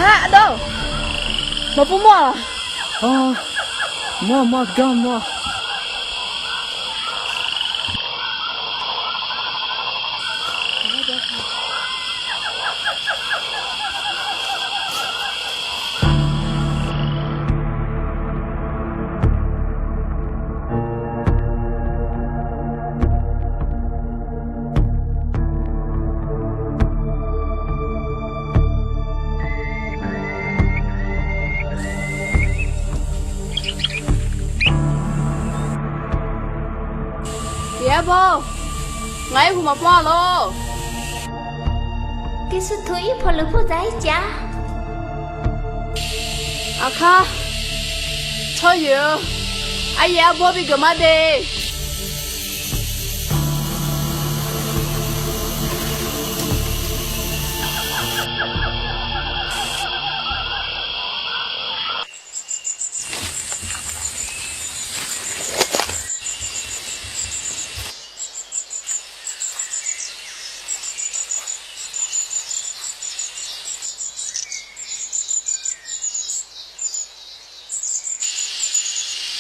Aqdawr, maqpov mawr-aq. Mawr mawr gar mawr. Yaer bawr, ngaq irpuq maqpar-a lor. Teqsutu irpuq luf pur dzaq-ir jav. Aqkar, tsawryoeq-eu aryaer arbawr bigeuf ma de.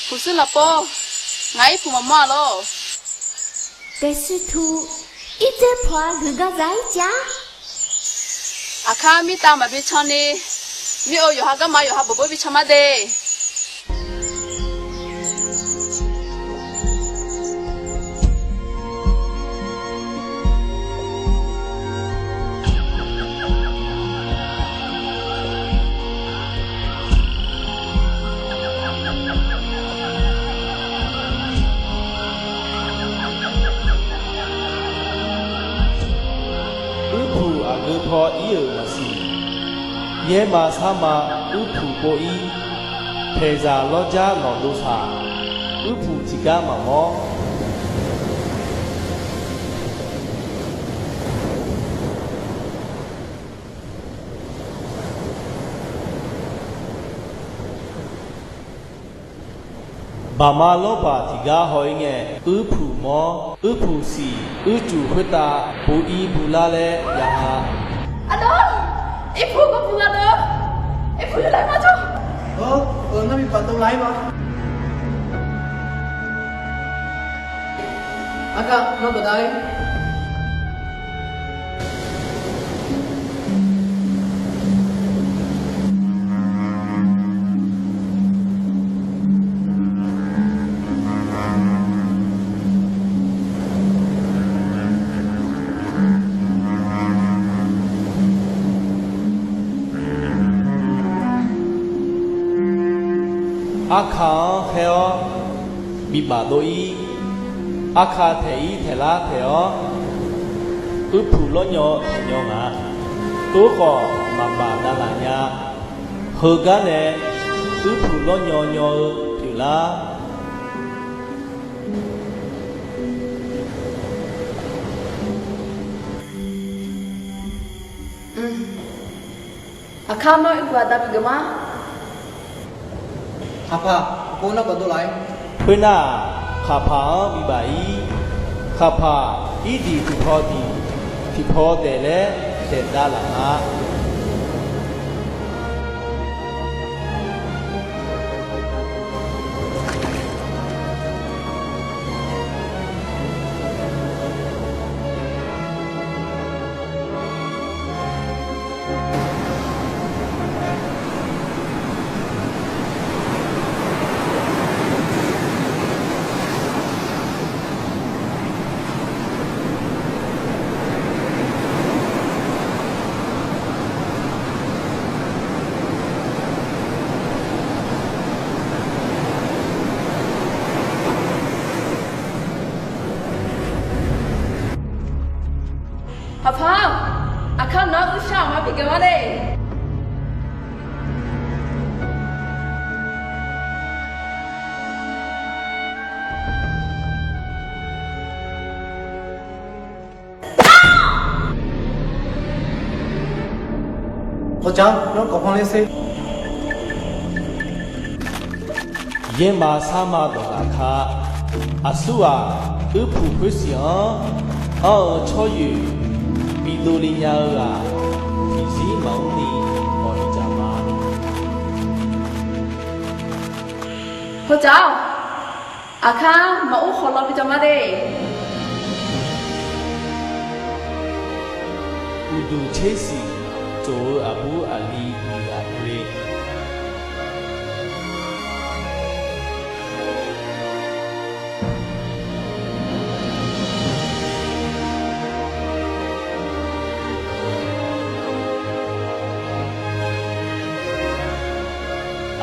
Puqshuir lafpov, ngaq irpuq maqmawr-a lor. Daeqsuitu, irdzae pawq-a guiqgar dzaq-ir jav. Aqkar mirtav maqbi can ni, mir-eu yawqha garma yawqha boqbeur bi can ma de. Uirpuq aqgeu paw ir-euq maqsiq. Yaerma sarma uirpuq pov ir. Paeqzaq lawrjar lawqdov saq, uirpuq tiqgar maqmawr. Baqma lawrbaq tiqgar haw-ir ngae, uirpuq mawr, uirpuq siq, uircuf khoertav buv ir buv lar laer ya ha. Aqda, irpuq maqpuq aqda, irpuq yawlaeq ma jawr. Nar bi baqdov laf-ir ma. Aqkar, nawr baqda-ir. Arkaq-anr khaer-awr bibaf dov-ir. Arkaq taeq-ir taeqlar taeq-awr, uirpuq lawrnyaw taeqnyaw nga. Tov khawf maqbaf navlaf nya. Heugar nae uirpuq lawrnyaw nyaw-eu pyeuflar. Aqkar, nawr irpuq aqda bigeuf ma. Khaqpaq, aqpov nar baqdov laf-ir. Khoernar-aq, khaqpaq-anr bibaf-ir. Khaqpaq irdiq tiqpaw diq, tiqpaw daef laer daef davlaf nga. Khaqpaq, aqkar nawq-anr uirshar aqma bigeuf ma le. Hawqjaq-anr nawr kawqpanr ler sher. Yaerma sarma dawq ghaq ka. Aqsur-aq, uirpuq khoersiq-anr anr-eu tsawryoeq bidov le nya-eu ghaq, tiqzir maqmr ni mawf-ir jaq ma. Hawqjaq-awq, aqkar maqmr khawf law bi jaq ma de. Uqduq tser siq tsof-eu aqbur aqli miqghaq le.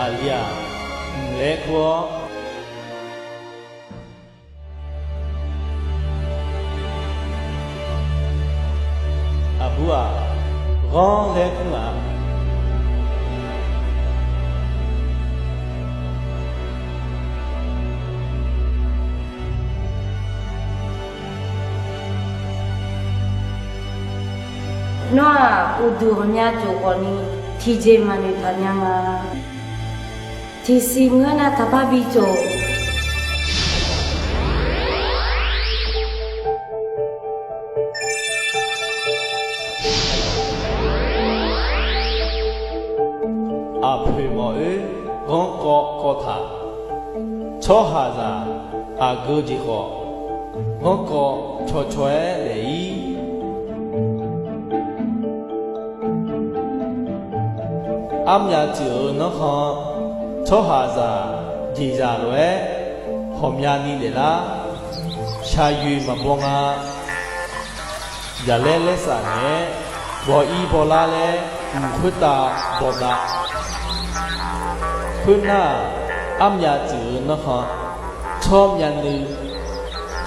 Aqli-aq, mq laer kur-awr. ghaq ghanr laer kur nga. Nawr-aq, uqduq ghawqmya tsof khawfni tiqjeq maqnoeq taq nya nga. Tiqsiq ngeur nav taqpar bi tsof. Aqpoeq mawq-oer ghanrkawv kawv taq. Tsawrhaqzaq aqgeu jeq khawf, ghanrkawv cawcaw-aer daef-ir. Armyav tsuif-euq nanrkhan, tsawrhaqzaq jeqzaq lof-aer ghawqmyani daeflar. Shaqyoeq maqbaw nga. Yaqlaer laersaf naeq-aer, baw-ir bawlar laer uq khoertav bawdav. Khoernar-aq, armyav tsuif-euq nanrkhan, tsawrmyav nuiv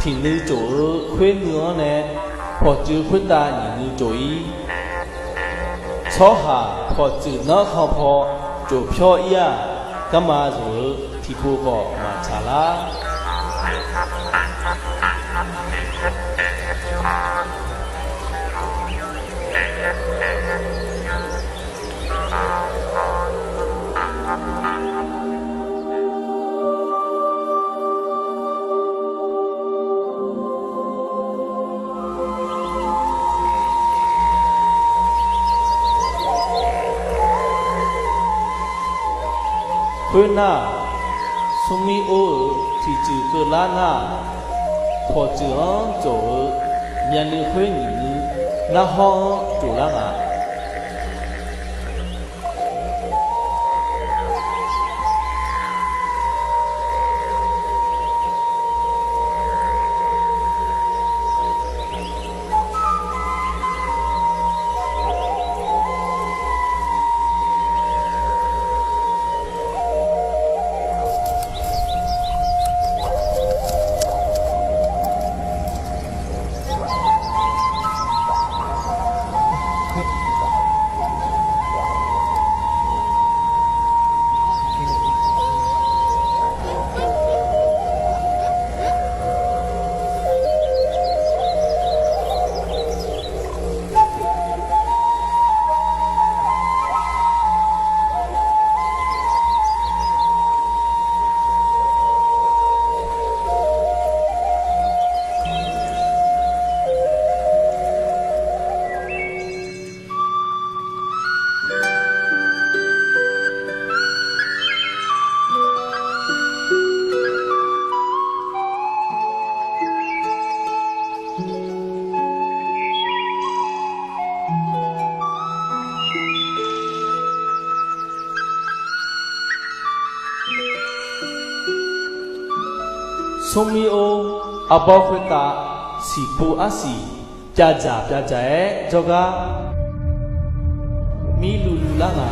tiq nuiv tsof-eu khoer nuiv-anr nae, pawqtsuif khoertav nyiq nuiv tsof-ir. Tsawrhaq pawqtsuif nanrkhan paw tsof pyawr-ir-aq, garma zmq-eu tiqpov khawf maqtsaq lar. Khoernar-aq, smrmir or-euq tiqtsuif keuvlar nar-aq, pawqtsuif-anr tsof-eu myavnuiv khoer nyiq nuiv narhawr-anr tsof lar nga. Smrmir or arbawr khoertav siqpov arsiq pyavdzaq pyavdzaq-aer jawrgar mirluv luv lar nga.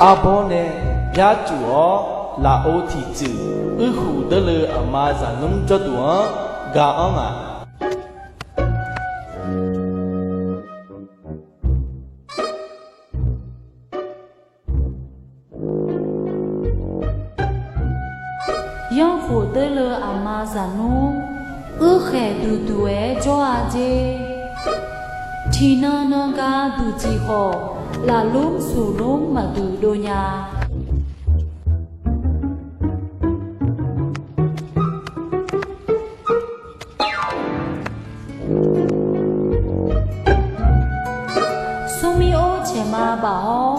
Arbawr nae yarcuf-awr lafov tiqtsuif, uirkhof deurleu aqma zaqnmr jawrduq-anr ga-anr ngaq. Yanrkhof deurleu aqma zaqnmr, uirkhaeq duqduq-aer jawr-a jer. Tiqnan nan gar duqtiq khawf, laflmr suqlmr maqduq dov nya. Smrmir or caeqma baf-awr,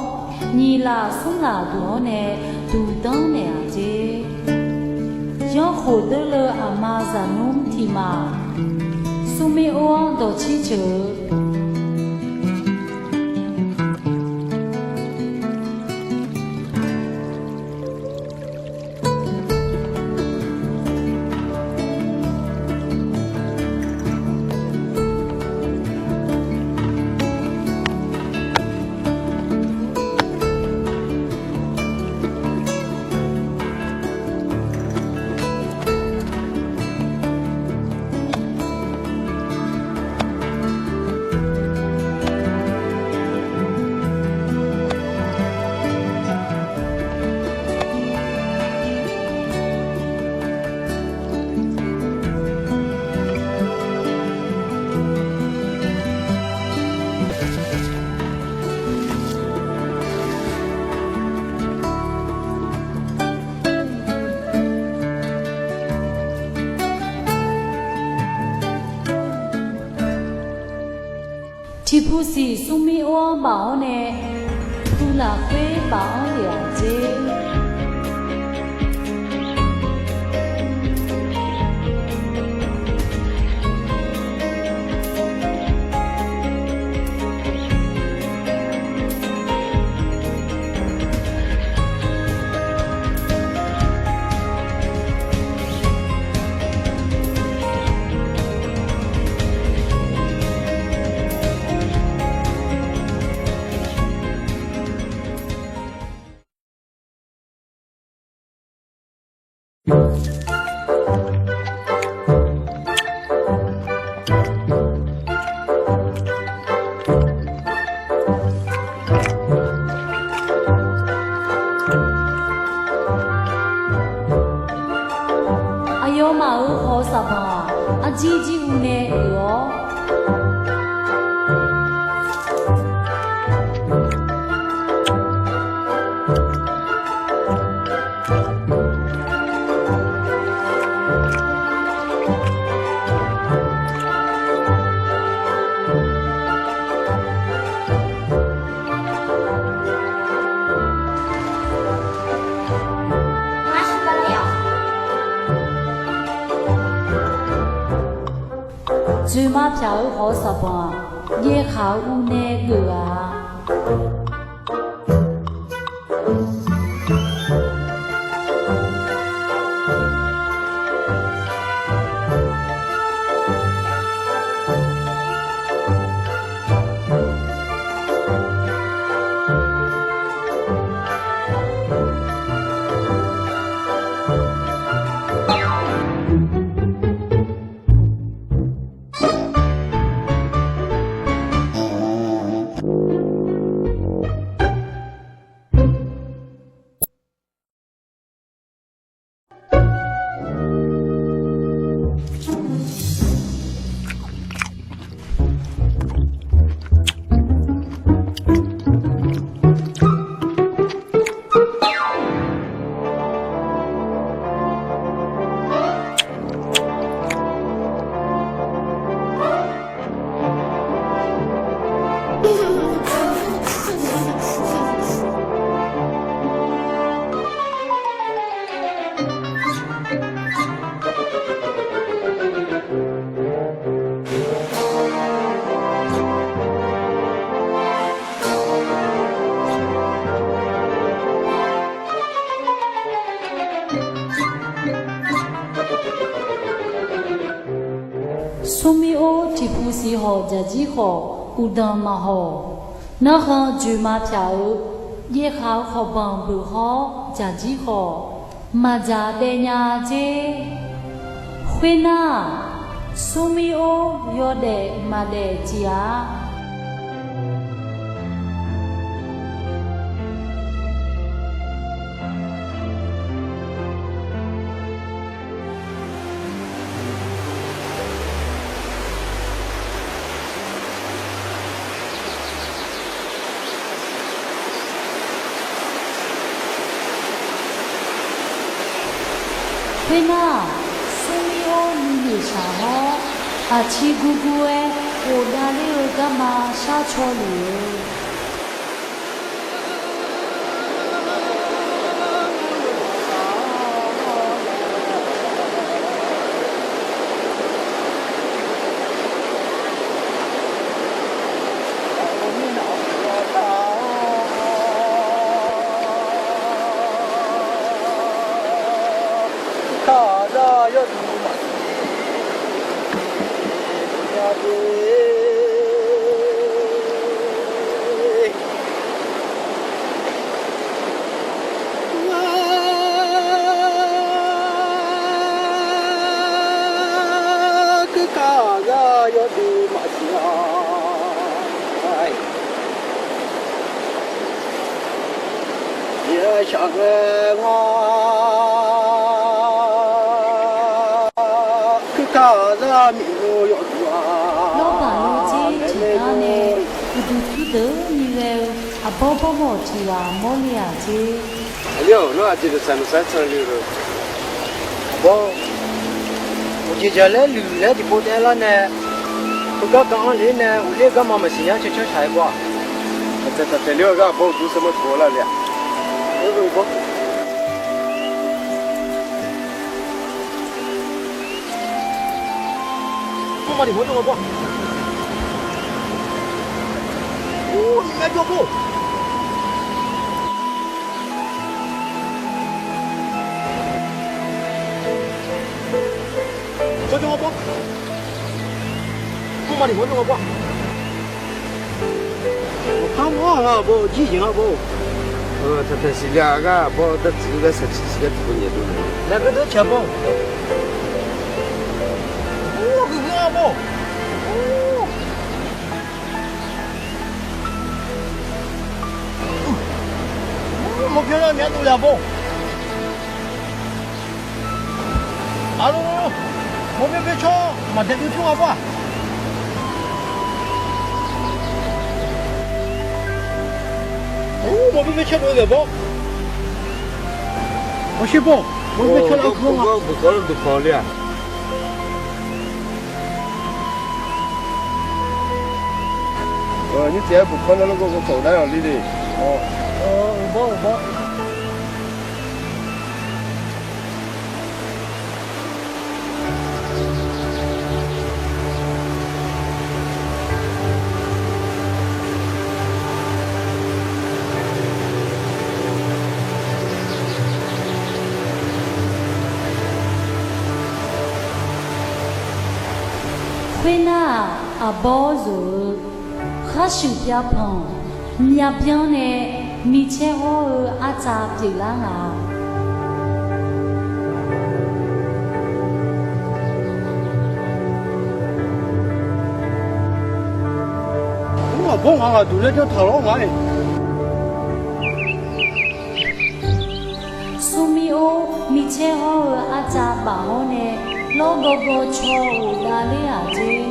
nyiq laf smr laf duq-anr nae duqdanr naeq-aq jer. Yanrkhof deurleu aqma zaqnmr tiq maf, Smrmir or-anr dawqcir ceuq-eu. Tiqpuvsiq Smrmir or-anr baf-awr nae, tuvlafkhoer baf-anr lef-aq jer. Aqyawfmaf-euq hawq saqbanq-aq, arjir jir uv nae oeq-awr, dzoeqma pyaq-eu hawq-eu saqbanq-aq, jaev khaq-eu uv nae geuf ghaq-a. Smrmir or tiqpuvsiq hawq jaqjir khawf, uqdanq maqhaw-awq. Narkhan dzoeqma pyaq-eu Yaerkhaq-euq khawqbanq beuq hawr dzaqjir khawf, maqdzaq daev nya jer. Khoernar-aq, Smrmir-or, yawdaef maqdaef jeq-a. Khoernar-aq, Smrmir-or, nuinoeq shaq hawr, aqciq guvguv-aer ghofdav ler-eu garma shar caw luf-eu Kuirkar gar yawdui maqsiq-a. Yashaq ghae ngawr, kuirkar zar miqluf yawduq-a. Lawrbaq lodzer tiqgar nae uqduq turdeuq ni ghae-eu aqbawr bawrmawf tiq ghaq mawrle-aq jer. Aqli-awq, nawr aqjeq deuq saq nmq sar can le-eu. Aqbawr, uqjeq jaq laer luiq laer tiqpov taef-aer lar nae, heugar gan-anr ler nae uqler garma maqsiq nya cancanr shaq-aer bawr-aq. Aqtaq taqtaeq ler-eu gar aqbawr uqduq sar mawr tiqpov lar le-aq. Ur, ma tiq hmawr jawr nga bawr. Ur, iqmaer jawr bawr. Jawr jawr nga bawr. Ur, ma tiq hmawr jawr nga bawr. Aqkar mawr-aq, aqbawr jir jeq nga bawr. Taqtaeq siqnya gar aqbawr dartsuif gar saqciq siq gar tiqpov nyaef dov nae. Laf gardeur caq bawr. Ur, guiqguiq nga bawr. Ur, mawrbyan lar myar dovle-aq bawr. Aqlor, mawrbyan byan cawr maqdae dov pyur nga bawr-aq. Ur, mawrbyan byan caer dov-eu ghae bawr. Maqshir bawr, mawrbyan byan caer lar-eu gawr nga. Buqkawv lar duqkawq le-aq. Nymr tiq-aer buqkawv lar lar gawr gawr kawq nar-awq le le. Uqbawr uqbawr. Khoernar-aq, aqbawr zeuq-eu kharshuif pyav panq myavbyan nae micaer hawr-eu artsav pyeuflar nga. Ur, aqbawr ngaq ngaq duq laer janr taq lawr nga-iq. Smrmir-or, micaer hawr-eu artsav baf hawr nae lawr gawgawv caw ghofdav ler-aq jer.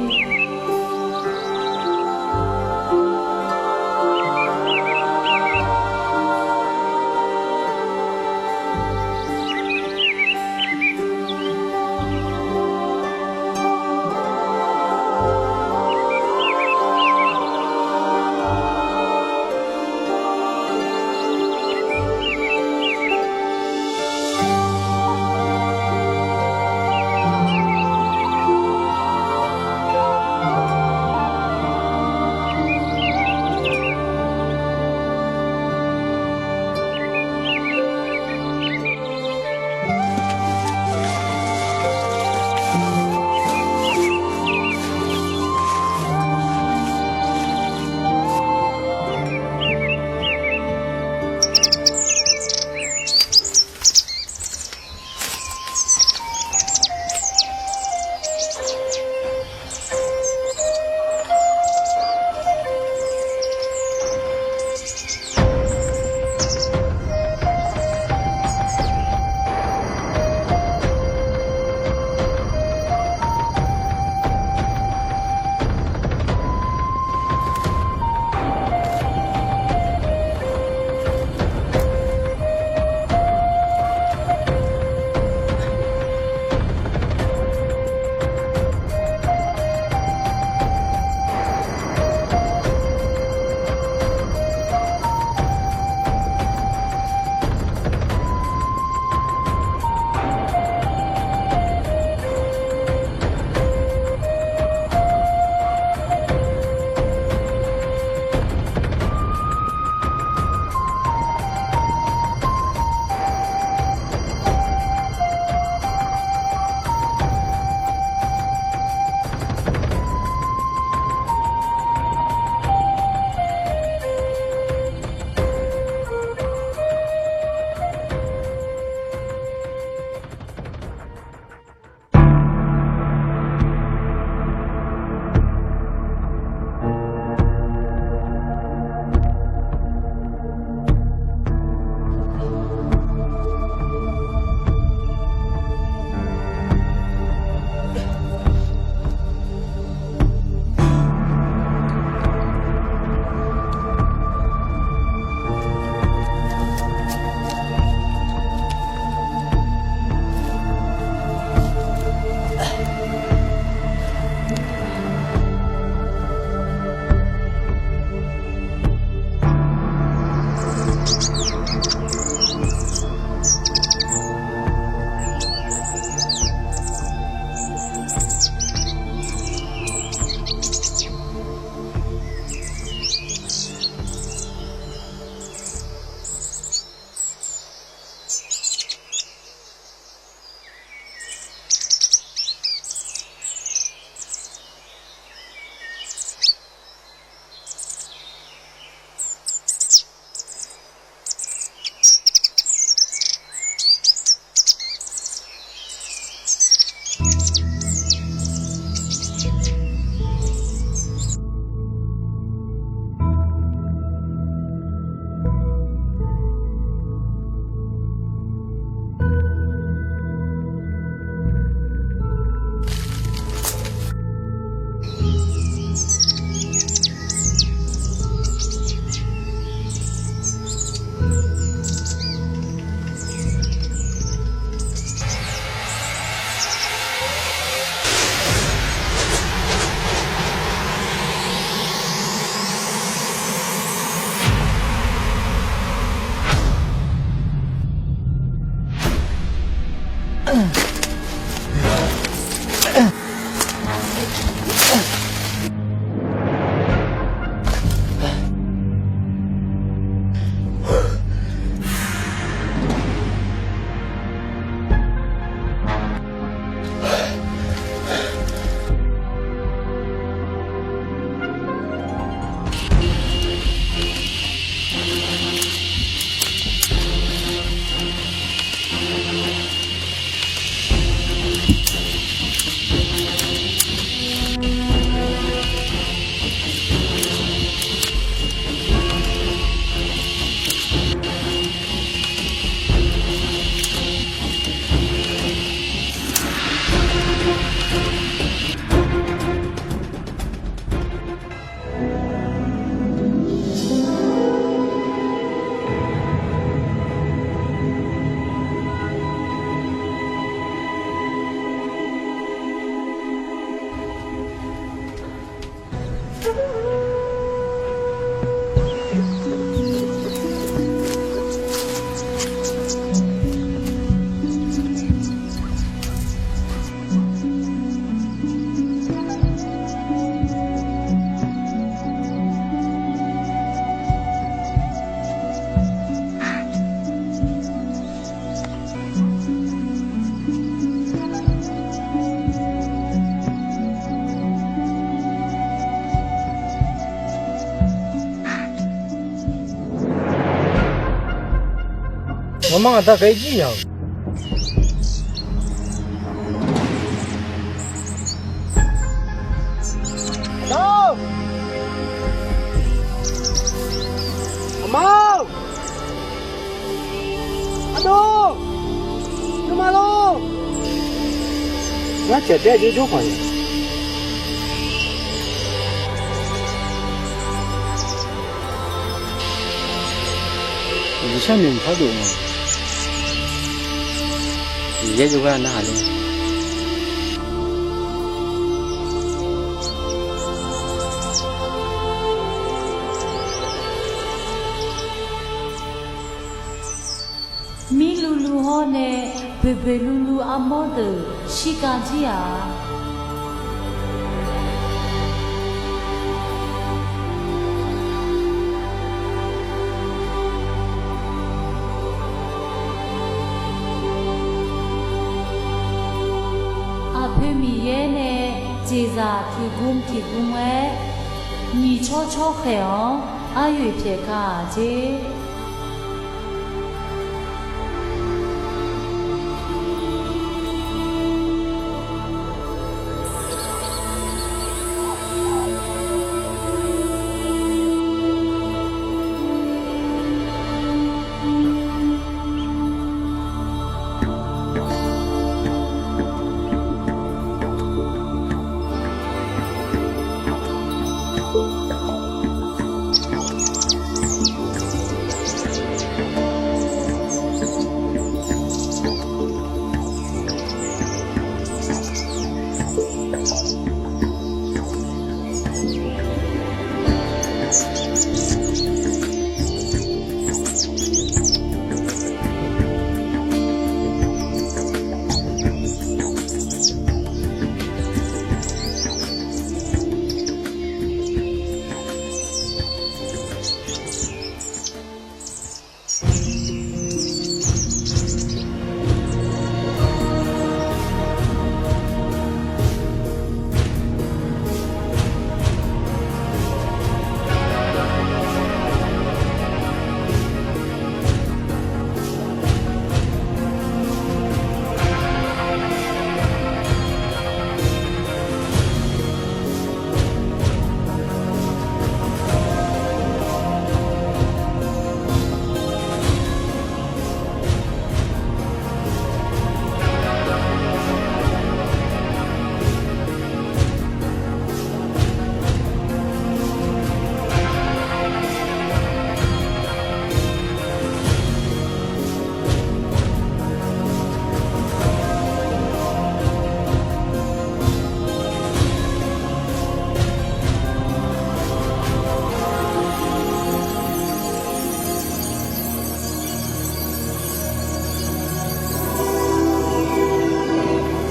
Mar aqda kae jir nya-euq. Aqda-or! Aqma-or! Aqda-or! Nuima lor! Ngar caeq tae-aer jawr paq-a. Miqyaer sharnoeq tardov ma. Miqyaer jawrgar narhaq ler. Mirluvluv hawr nae boeqboeq luvluv armawr deuq shirkav jir-aq, Aqpoeq Miqyaer nae jeqzaq tiqgmr tiqgmr-aer, nyiq tsawr tsawrkhaeq-anr aryoeq pyaeq ka-aq jer.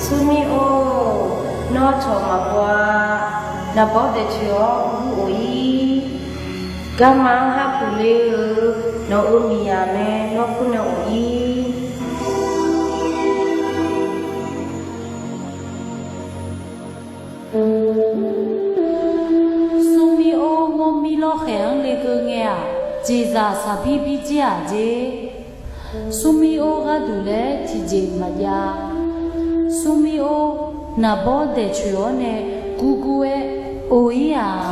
Smrmir-or, nawr cawq maqbaw-a. Naqbawr daefcoeq-awr gur of-ir. Garma-anr har puq le-eu nawq-euq miqzaq mae, nawr kur nae of-ir. Smrmir-or, ngawr mir lawrkhaeq-anr lekeuv ngae-aq, jeqzaq saqbir birjir-aq jer. Smrmir-or, gharduq laer tiqjeq maqjav. Smrmir-or, naqbawr daefcoeq-awr nae gurgur-aer of-ir-aq.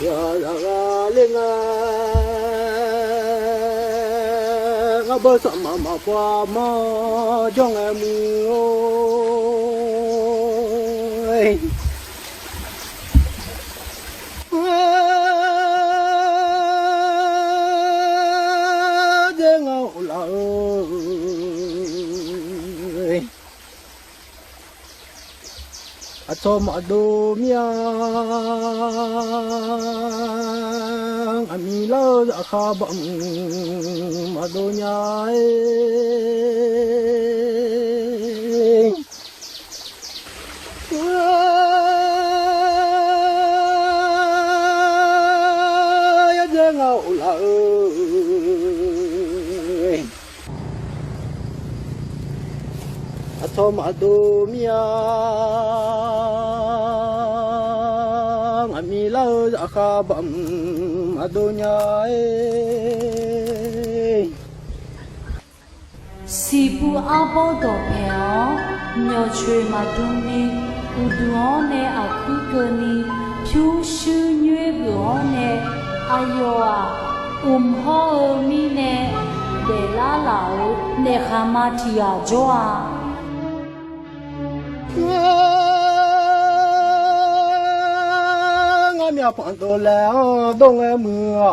Yaqzaq ghaq ler nga, ngar bawr safmaq maqpav manr jawr ngae muiq-or. Jaer nga of laf-eu. Aqcawq maqdov mir-a, aqmiq lar-eu zafkhav baqmuiq maqdov nya-aer. Yar jaer nga of laf-eu. Aqcawq Tawq maqdov mir-a, ngaq miqlar-eu zaqkhav bamq maqdov nya-ir. Siqbuv arbawr dawqpaeq-awr, myawqcoeq maqdm ni, uqduq-anr nae aqkuir keuvni, pyurshuir nyoer geuf-awr nae, aqyawf-aq, mq hawr-eu mirnae daeflar laf-euq naef khaqma tiq ghaq jawr-a. Ngar myavpanq dovlaeq-anr dov ngae muiq-a.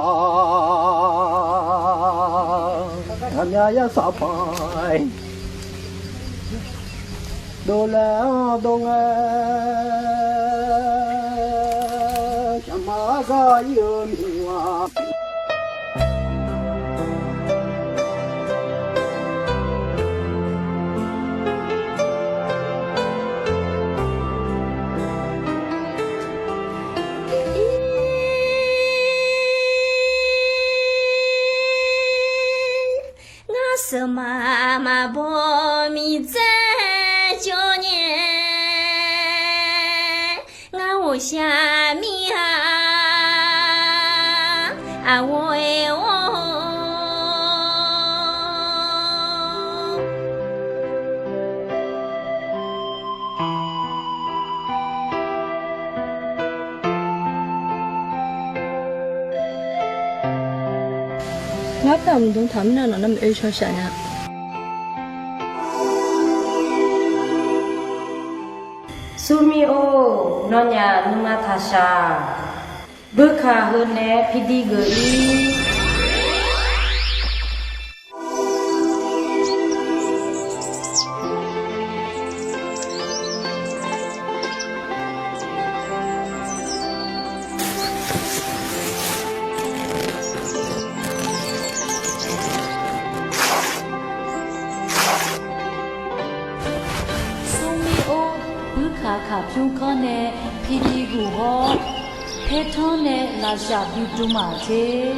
Ngaq myav yar saqpanq dovlaeq-anr dov ngae, shaqma argar ir-eu miqma. Ngar seuqmaq maqbaw miqdzaer jawr nya. Ngar ghoqshaq mir-a, aqghawq-aer-awr. Ngar par mqdm taq mirnae nawq nar maqoe shaw shaq nya. Smrmir-or, nawnyaf nuima taqshaq. Buikaq heu nae pidiv geuf-ir. Smrmir-or, buikaq kaq pyur kanr nae pidiv guf-awr, paertanr nae lafshaq bidm maq ter.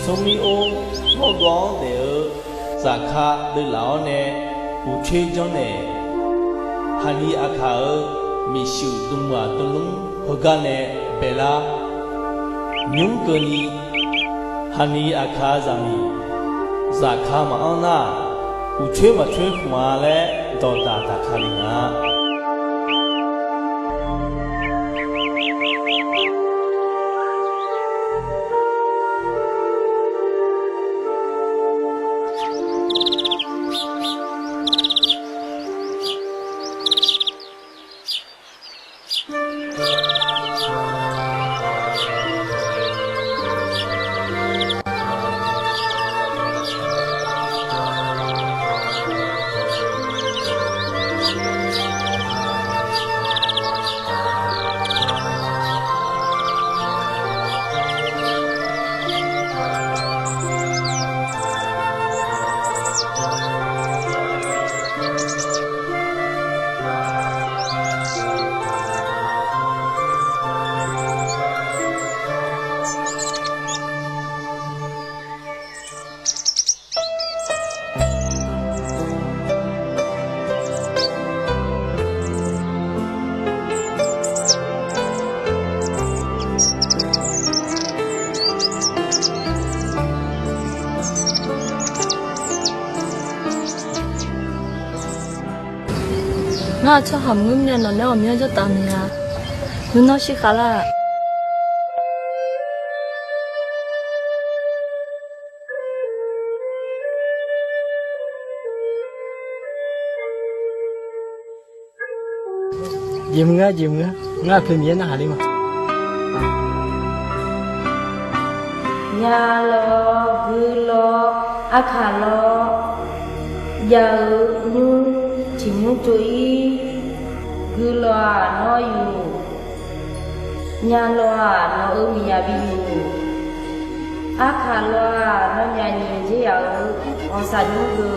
Smrmir-or, ghawrgawv-anr daef-eu zaqkhav deuvlaf-awr nae uqcoer janrnaeq. Haqniq aqkaq-euq miqshuif dmqghaq dmqlmr heugar nae baelar. Nymr keuvni, haqniq aqkaq zaqmiq zaqkhav maqanr nar, uqcoer maqcoer khmq-a laer dawqdaq daqka le nga. Ngar-aq tsawrhaq maqngeur mirnae nawq nae ghawqmyanr jawr taf-eu mae-a. Nymr nawr shir khav lar-aq. Jeq mr ngar jeq mr ngar, ngar aqpoeq Miqyaer narhaq ler ma. Nya lawq, gui lawq, arkaq lawq, jav-eu nymr tiq nymr tsov-ir. Gui lawq-aq nawr yuq, nya lawq-aq nawq-euq miqyaq bi yuq, arkaq lawq-aq nawnyaf nyiq jer yaf-eu, ghawqshaq nymr geu.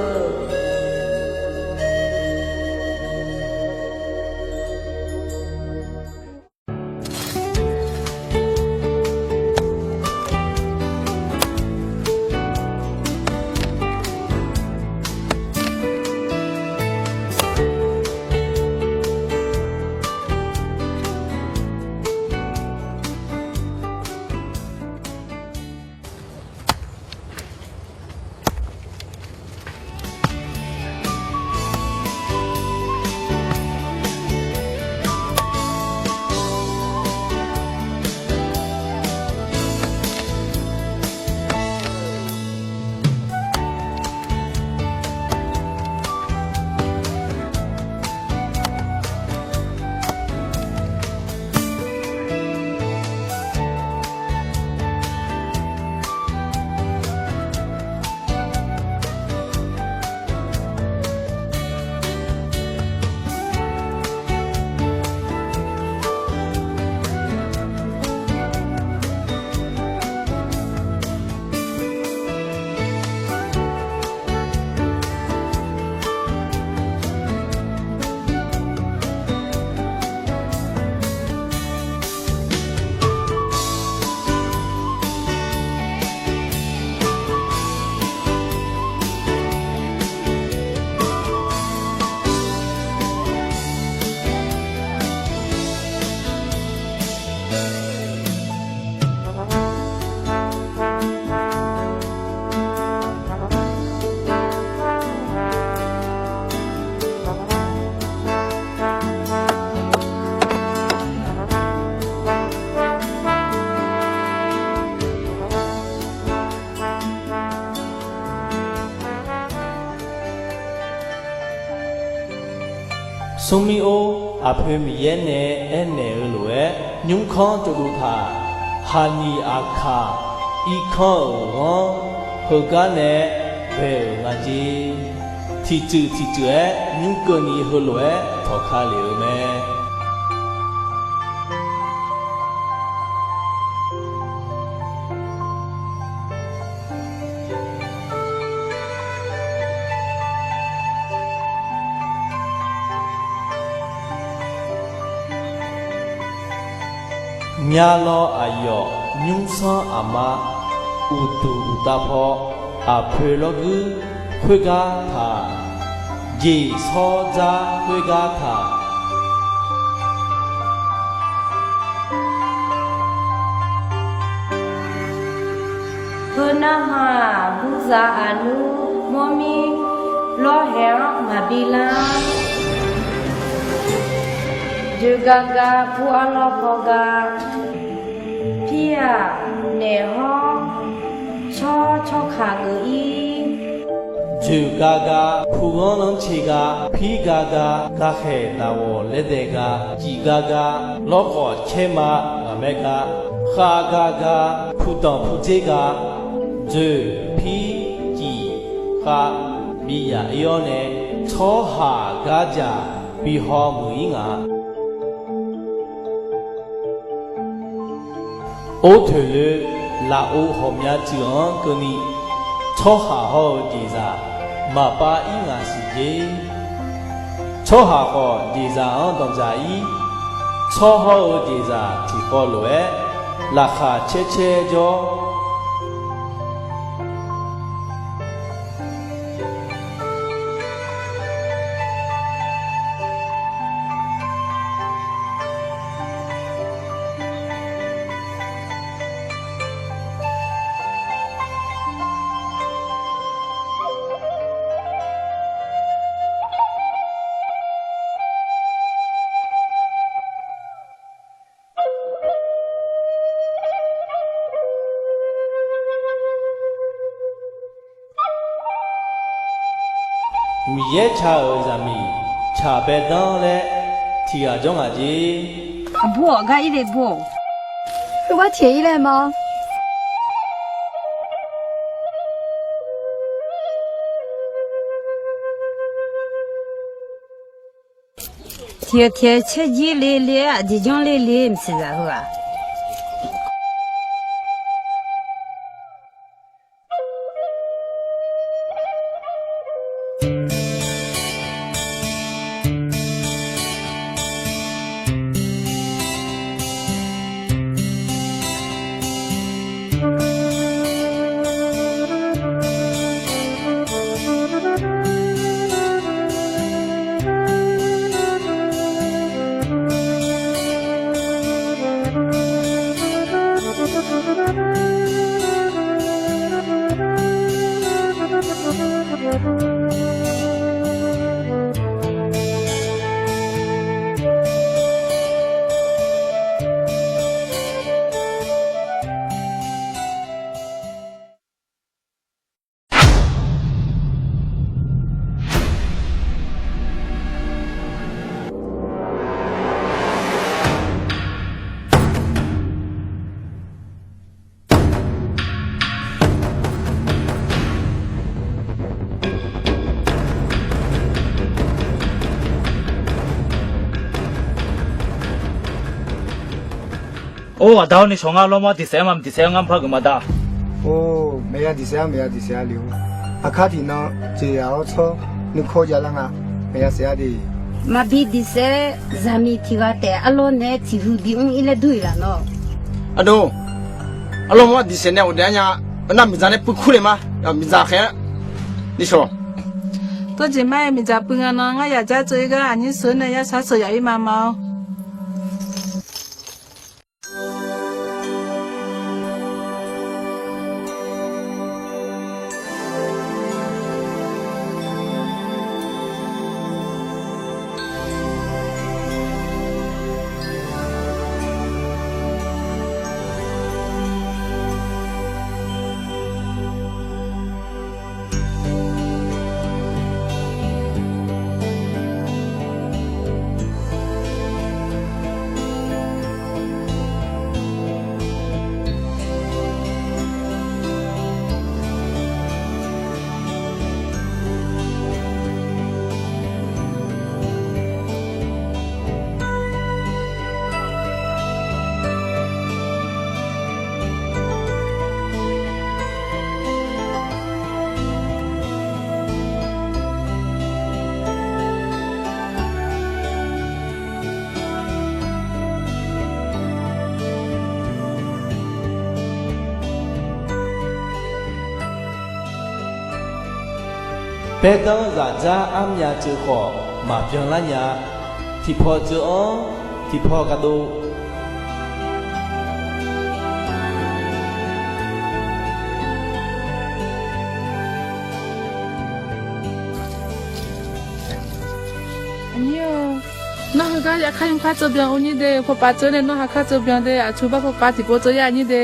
Smrmir-or, aqpoeq Miqyaer nae aernaeq-eu lof-aer, nymrkanr tsovduq taq, haqniq aqkaq irkanr-euq ghanr heugar nae bae-euq nga jer. Tiqtsuif tiqtsuif-aer nymr keuvni heulof-aer tawqka lef-eu mae. Nya lawr aqyawf nymrsanr aqma, uqduq uqtav paw aqpoeq lawrguir khoergar taq, jeqsawr dzar khoergar taq. Heu narhaq burzaq aqnmr mawrmir lawrhaeq-anr maqbi lar. Dzoeqgar gar pur arlawr paw gar, pir-aq naeq hawr tsawr tsawrkaq geuf-ir. Dzoeqgar gar pur ghanr lanrce gar, pirgar gar gaqkhaeq daqghawq laerdae gar, cifgar gar lawrkhawf caerma ghaqmaer gar, khavgar gar pudanq purdzer gar, dzoeq pir cif khav bi yaf-ir-awr nae, tsawrhaq gardzaq bi haw muiq-ir nga. Or toeq loe, lafov ghawqmya tsuif-anr keuvni, tsawrhaq hawr-eu jeqzaq maqpav-ir ngaq siq jer. Tsawrhaq khawf jeqzaq-anr danqdzaq-ir. Tsawr hawr-eu jeqzaq tiqkawv lof-aer laqkhaq caer caer jawr. Miqyaer ca-euq zaqmiq tsaq baedanr laer tiq ghaq jawr ngaq jer. Aqbur-awq, gar ir le bur-awq. Khoergar tiq ir laer ma. Tiq ghaq tiq ghaq caerjir le le-aer aqjeq janr le le maqsiq zaq heu-aq. Or, aqda-awr ni shawq ngar lawrmawr diqsaef-aer ma, maqdiqsaef-aer ngar maqpar geuf ma da. Or, maqya diqsaef-a, maqya diqsaef-a le-or. Aqkar tiqnan jeq yaq-awr tsawr nuikawr javlar nga. Maqya saef-a de. Maqbi diqsaef-aer zaqmiq tiq ghaq taef arlawr nae tiq hu bi mr-ir laer dur-iq laf nawr. Aqdui, arlawr mawr diqsaef nae ghofdaef-aer nya. Nar miqdzaq nae puikur le ma. Miqdzaq khaeq-aer nishawq. Tawrjeq mar-aer miqdzaq puiq nga nan ngar yaq dzar tseuv-ir gar aqnyir sheuq nae yar shar sheuq yaf-ir ma ma-awr. Baerdanr zafdzar armya ceuv khawf maqbyan lar nya-a. Tiqpaw ceuv-anr tiqpaw gardov. Aqnyir-or, nawr heugar yakar nymrkar tsov byan-eu nyir de, pawpav tsov nae nawr hakar tsov byan de, aqtsu bar pawpav tiqpov tsov yar nyir de.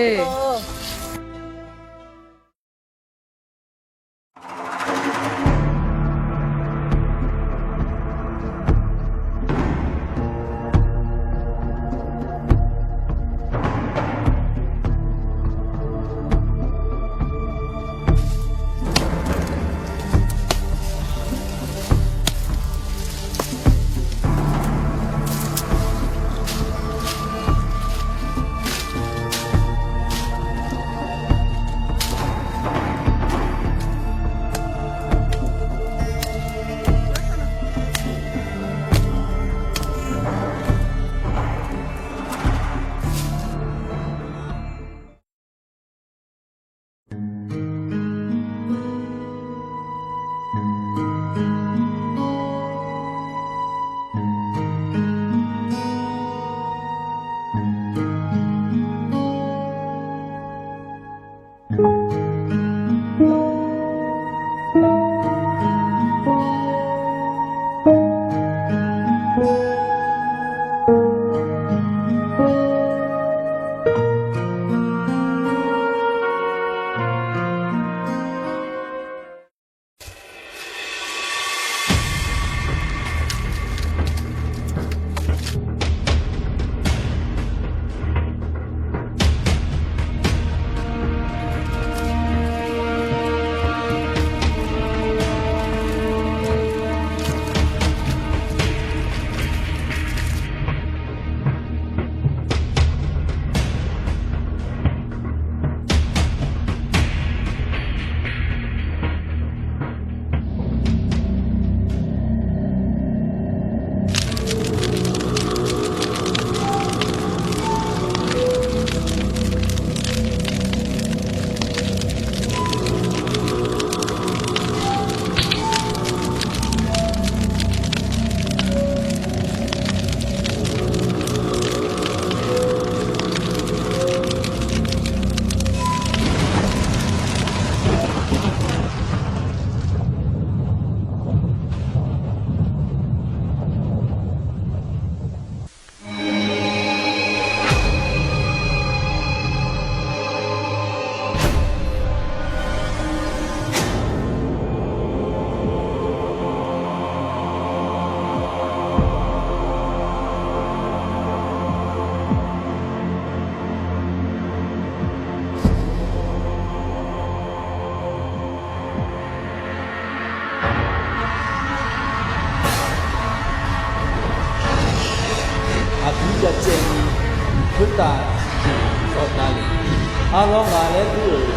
Arlawr ngaq laer dur-euq,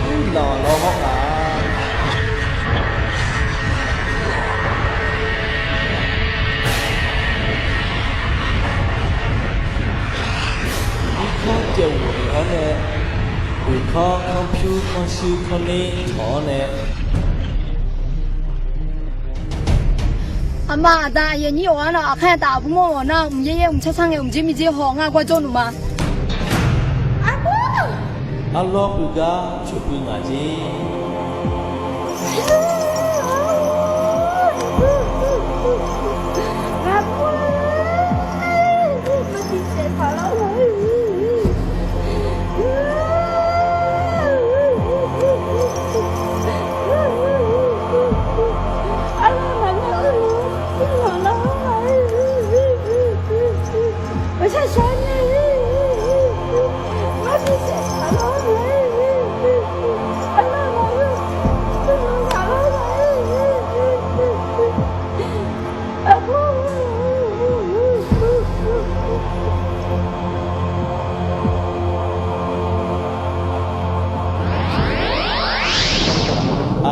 uir lanq lawr hawr nga. Irkanr caev ghof-euq-awr nae, ghoeqkanr kanr pyur kanr shuir kanr ner tawq-awr nae, Aqma aqda aqyuif aqnyir awq-anr nar, aqkhaer aqtaf aqbur mawr-awq nar, mqyaer yaer mqcar sar ngae, mqdzer miqdzer haw ngar gar jawr nmq ma. Arlawr puiv gar coeqpuiv ngaq jer.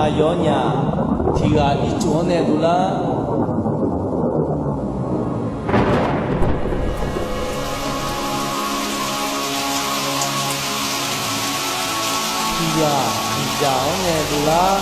Aqyawfnyaf tiq ghaq ircuf-anr nae dovlar. Tiq ghaq tiq dzaq-anr nae dovlar.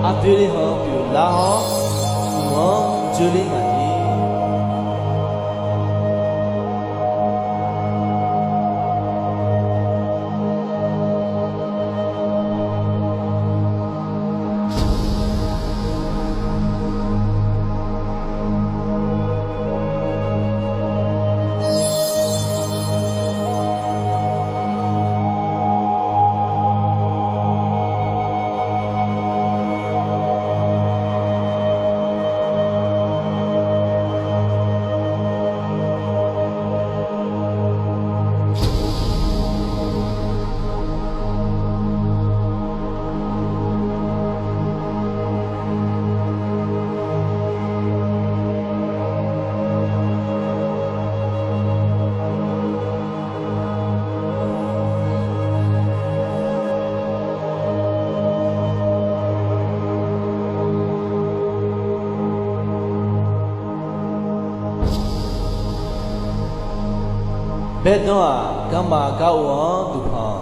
Ardoer ler han pyeuflar-awr, mq-anr dzoerler ngaq-ir. Baerdanr-aq, garma gar ov-anr duqpanq.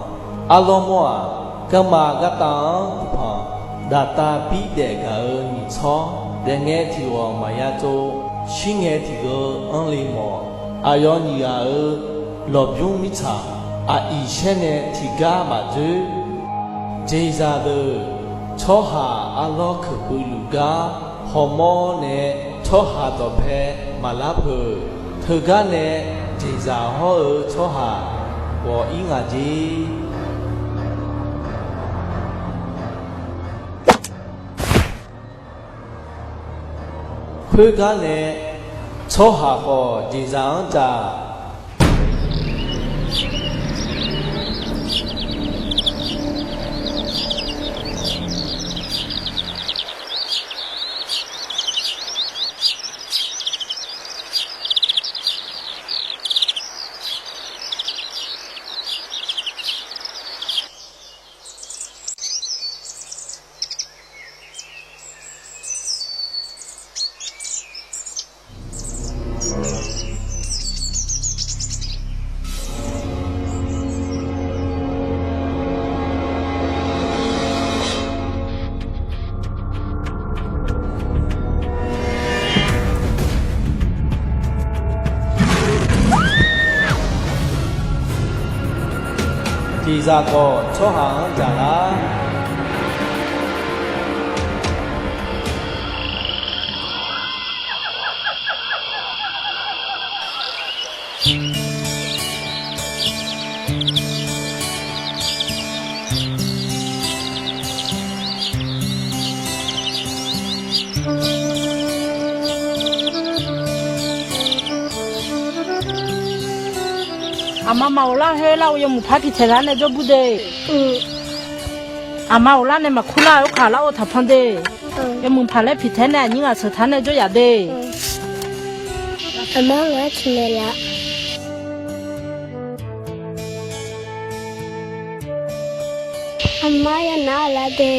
Arlawr mawr-aq, garma gartav-anr duqpanq. Daqtav birdaef gaq-euq nyiq tsawr, daefngae tiq ghawq maqya tsov, shirngae tiq gheu anr le mawf. Aqyawf nyiq ghaq-euq lawqbymr mirtsaq, aqyuif shaer nae tiqgar maqdzoer. Jeqzaq deuq, tsawrhaq arlawr keuqpuiv luf gar hawmawr nae, tsawrhaq dawqpae maqlar peuq. Teugar nae jeqzaq hawr-eu tsawrhaq ghawq-ir ngaq jer. Khoergar nae tsawrhaq khawf jeqzaq-anr dzaq. Tiqzaq khawf tsawrhaq-anr dzaqlar. Aqma maq ghoflar khoer lar-eu yawmuiq par piqtaeq lar nae jawr bur de. Aqma ghoflar nae maqkur lar-eu oerkaq lar-or taqpan de. Yawmuiq paq laer piqtaeq nae aqnyir ghaq sheuq taq nae jawr yaf de. Aqma ngar tiqnaeq laf. Aqma yanar lar de.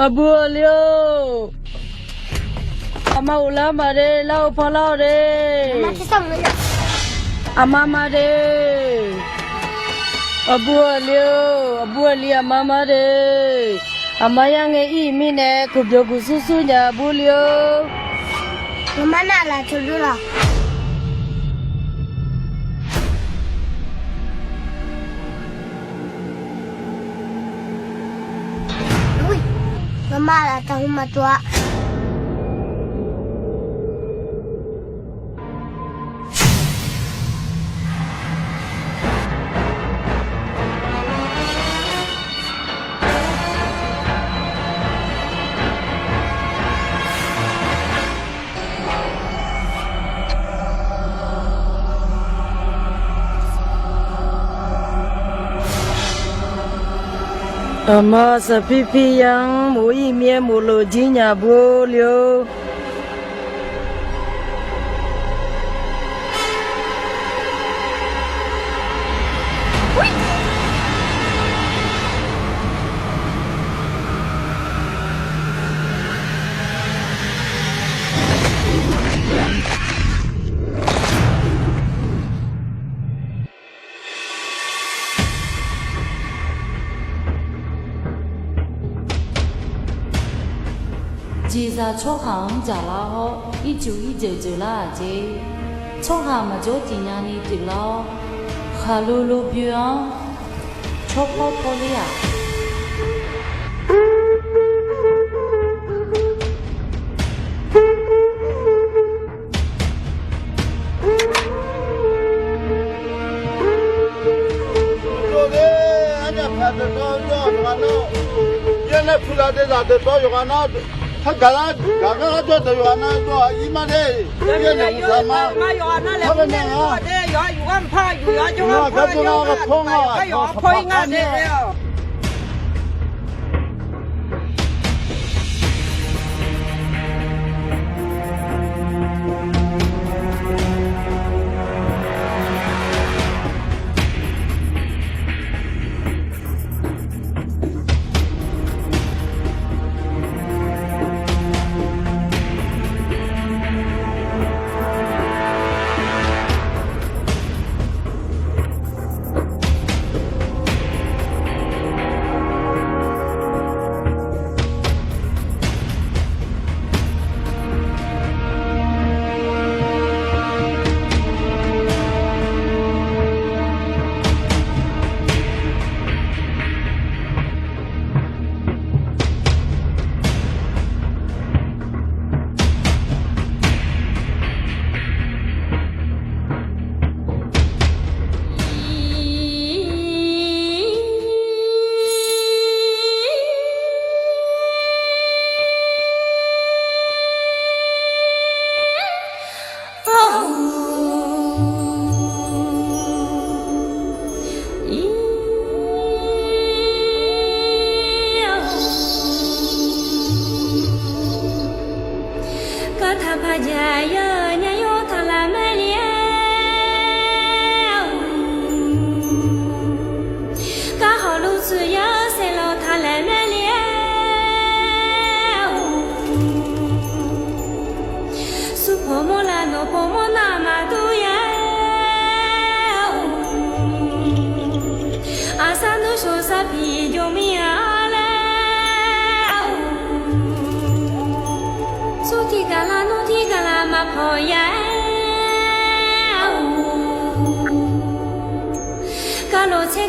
Aqbur aqli-or, aqma ghoflar maqde, lar-eu parlar-awq de. Aqma ma de. Aqbur aqli-or, aqbur aqli aqma ma de. Aqma yar ngae ir-iq mirnae kuqbyaq guq sursur nya aqbur li-or. Nawmaf nar laf teu dur laq. Nawmaf laf taqhmq maqtov-a. Aqma saqpir pir yar-anr mof ir mir-aer mof lef jir nya bur li-or. Zaq tsawrhaq-anr dzaqlar-awr, ircuf irdzeuq dzeuqlar-aq jeq. Tsawrhaq maqjawr tiqnya ni pyeuflar-awr, khaqlo lo byoe-anr tsawrpawr pawrler-aq. Arnyaf paq deuq dawr yawqghaq nar, yaer nae puq zaq deuq zaq deuq dawr yawqghaq nar, hargaq lar gaq ngar lar jawr deuq yawqghaq nar jawr-aq ir mar de. Yaer nae puq zaq ma, yawqghaq nar laer, yawqghaq gar jawr nar gapawr nga, yawqghaq pawr ir nga de. Gartaq paqjaq yawr-eu nya yawr taqlaq maerle-aer-or, garhawq luf tsuif yar-eu saeqlawq taqlaq maerle-aer-or, surpawq mawrlaf nawqpawq mawrnav maqdur ya-aer-or, aqsar nmr shawq sar piq jawr mir-a laer-or, tsawrtiq gaqlar nmrtiq gaqlar maqpawq ya-aer-or, garlof tser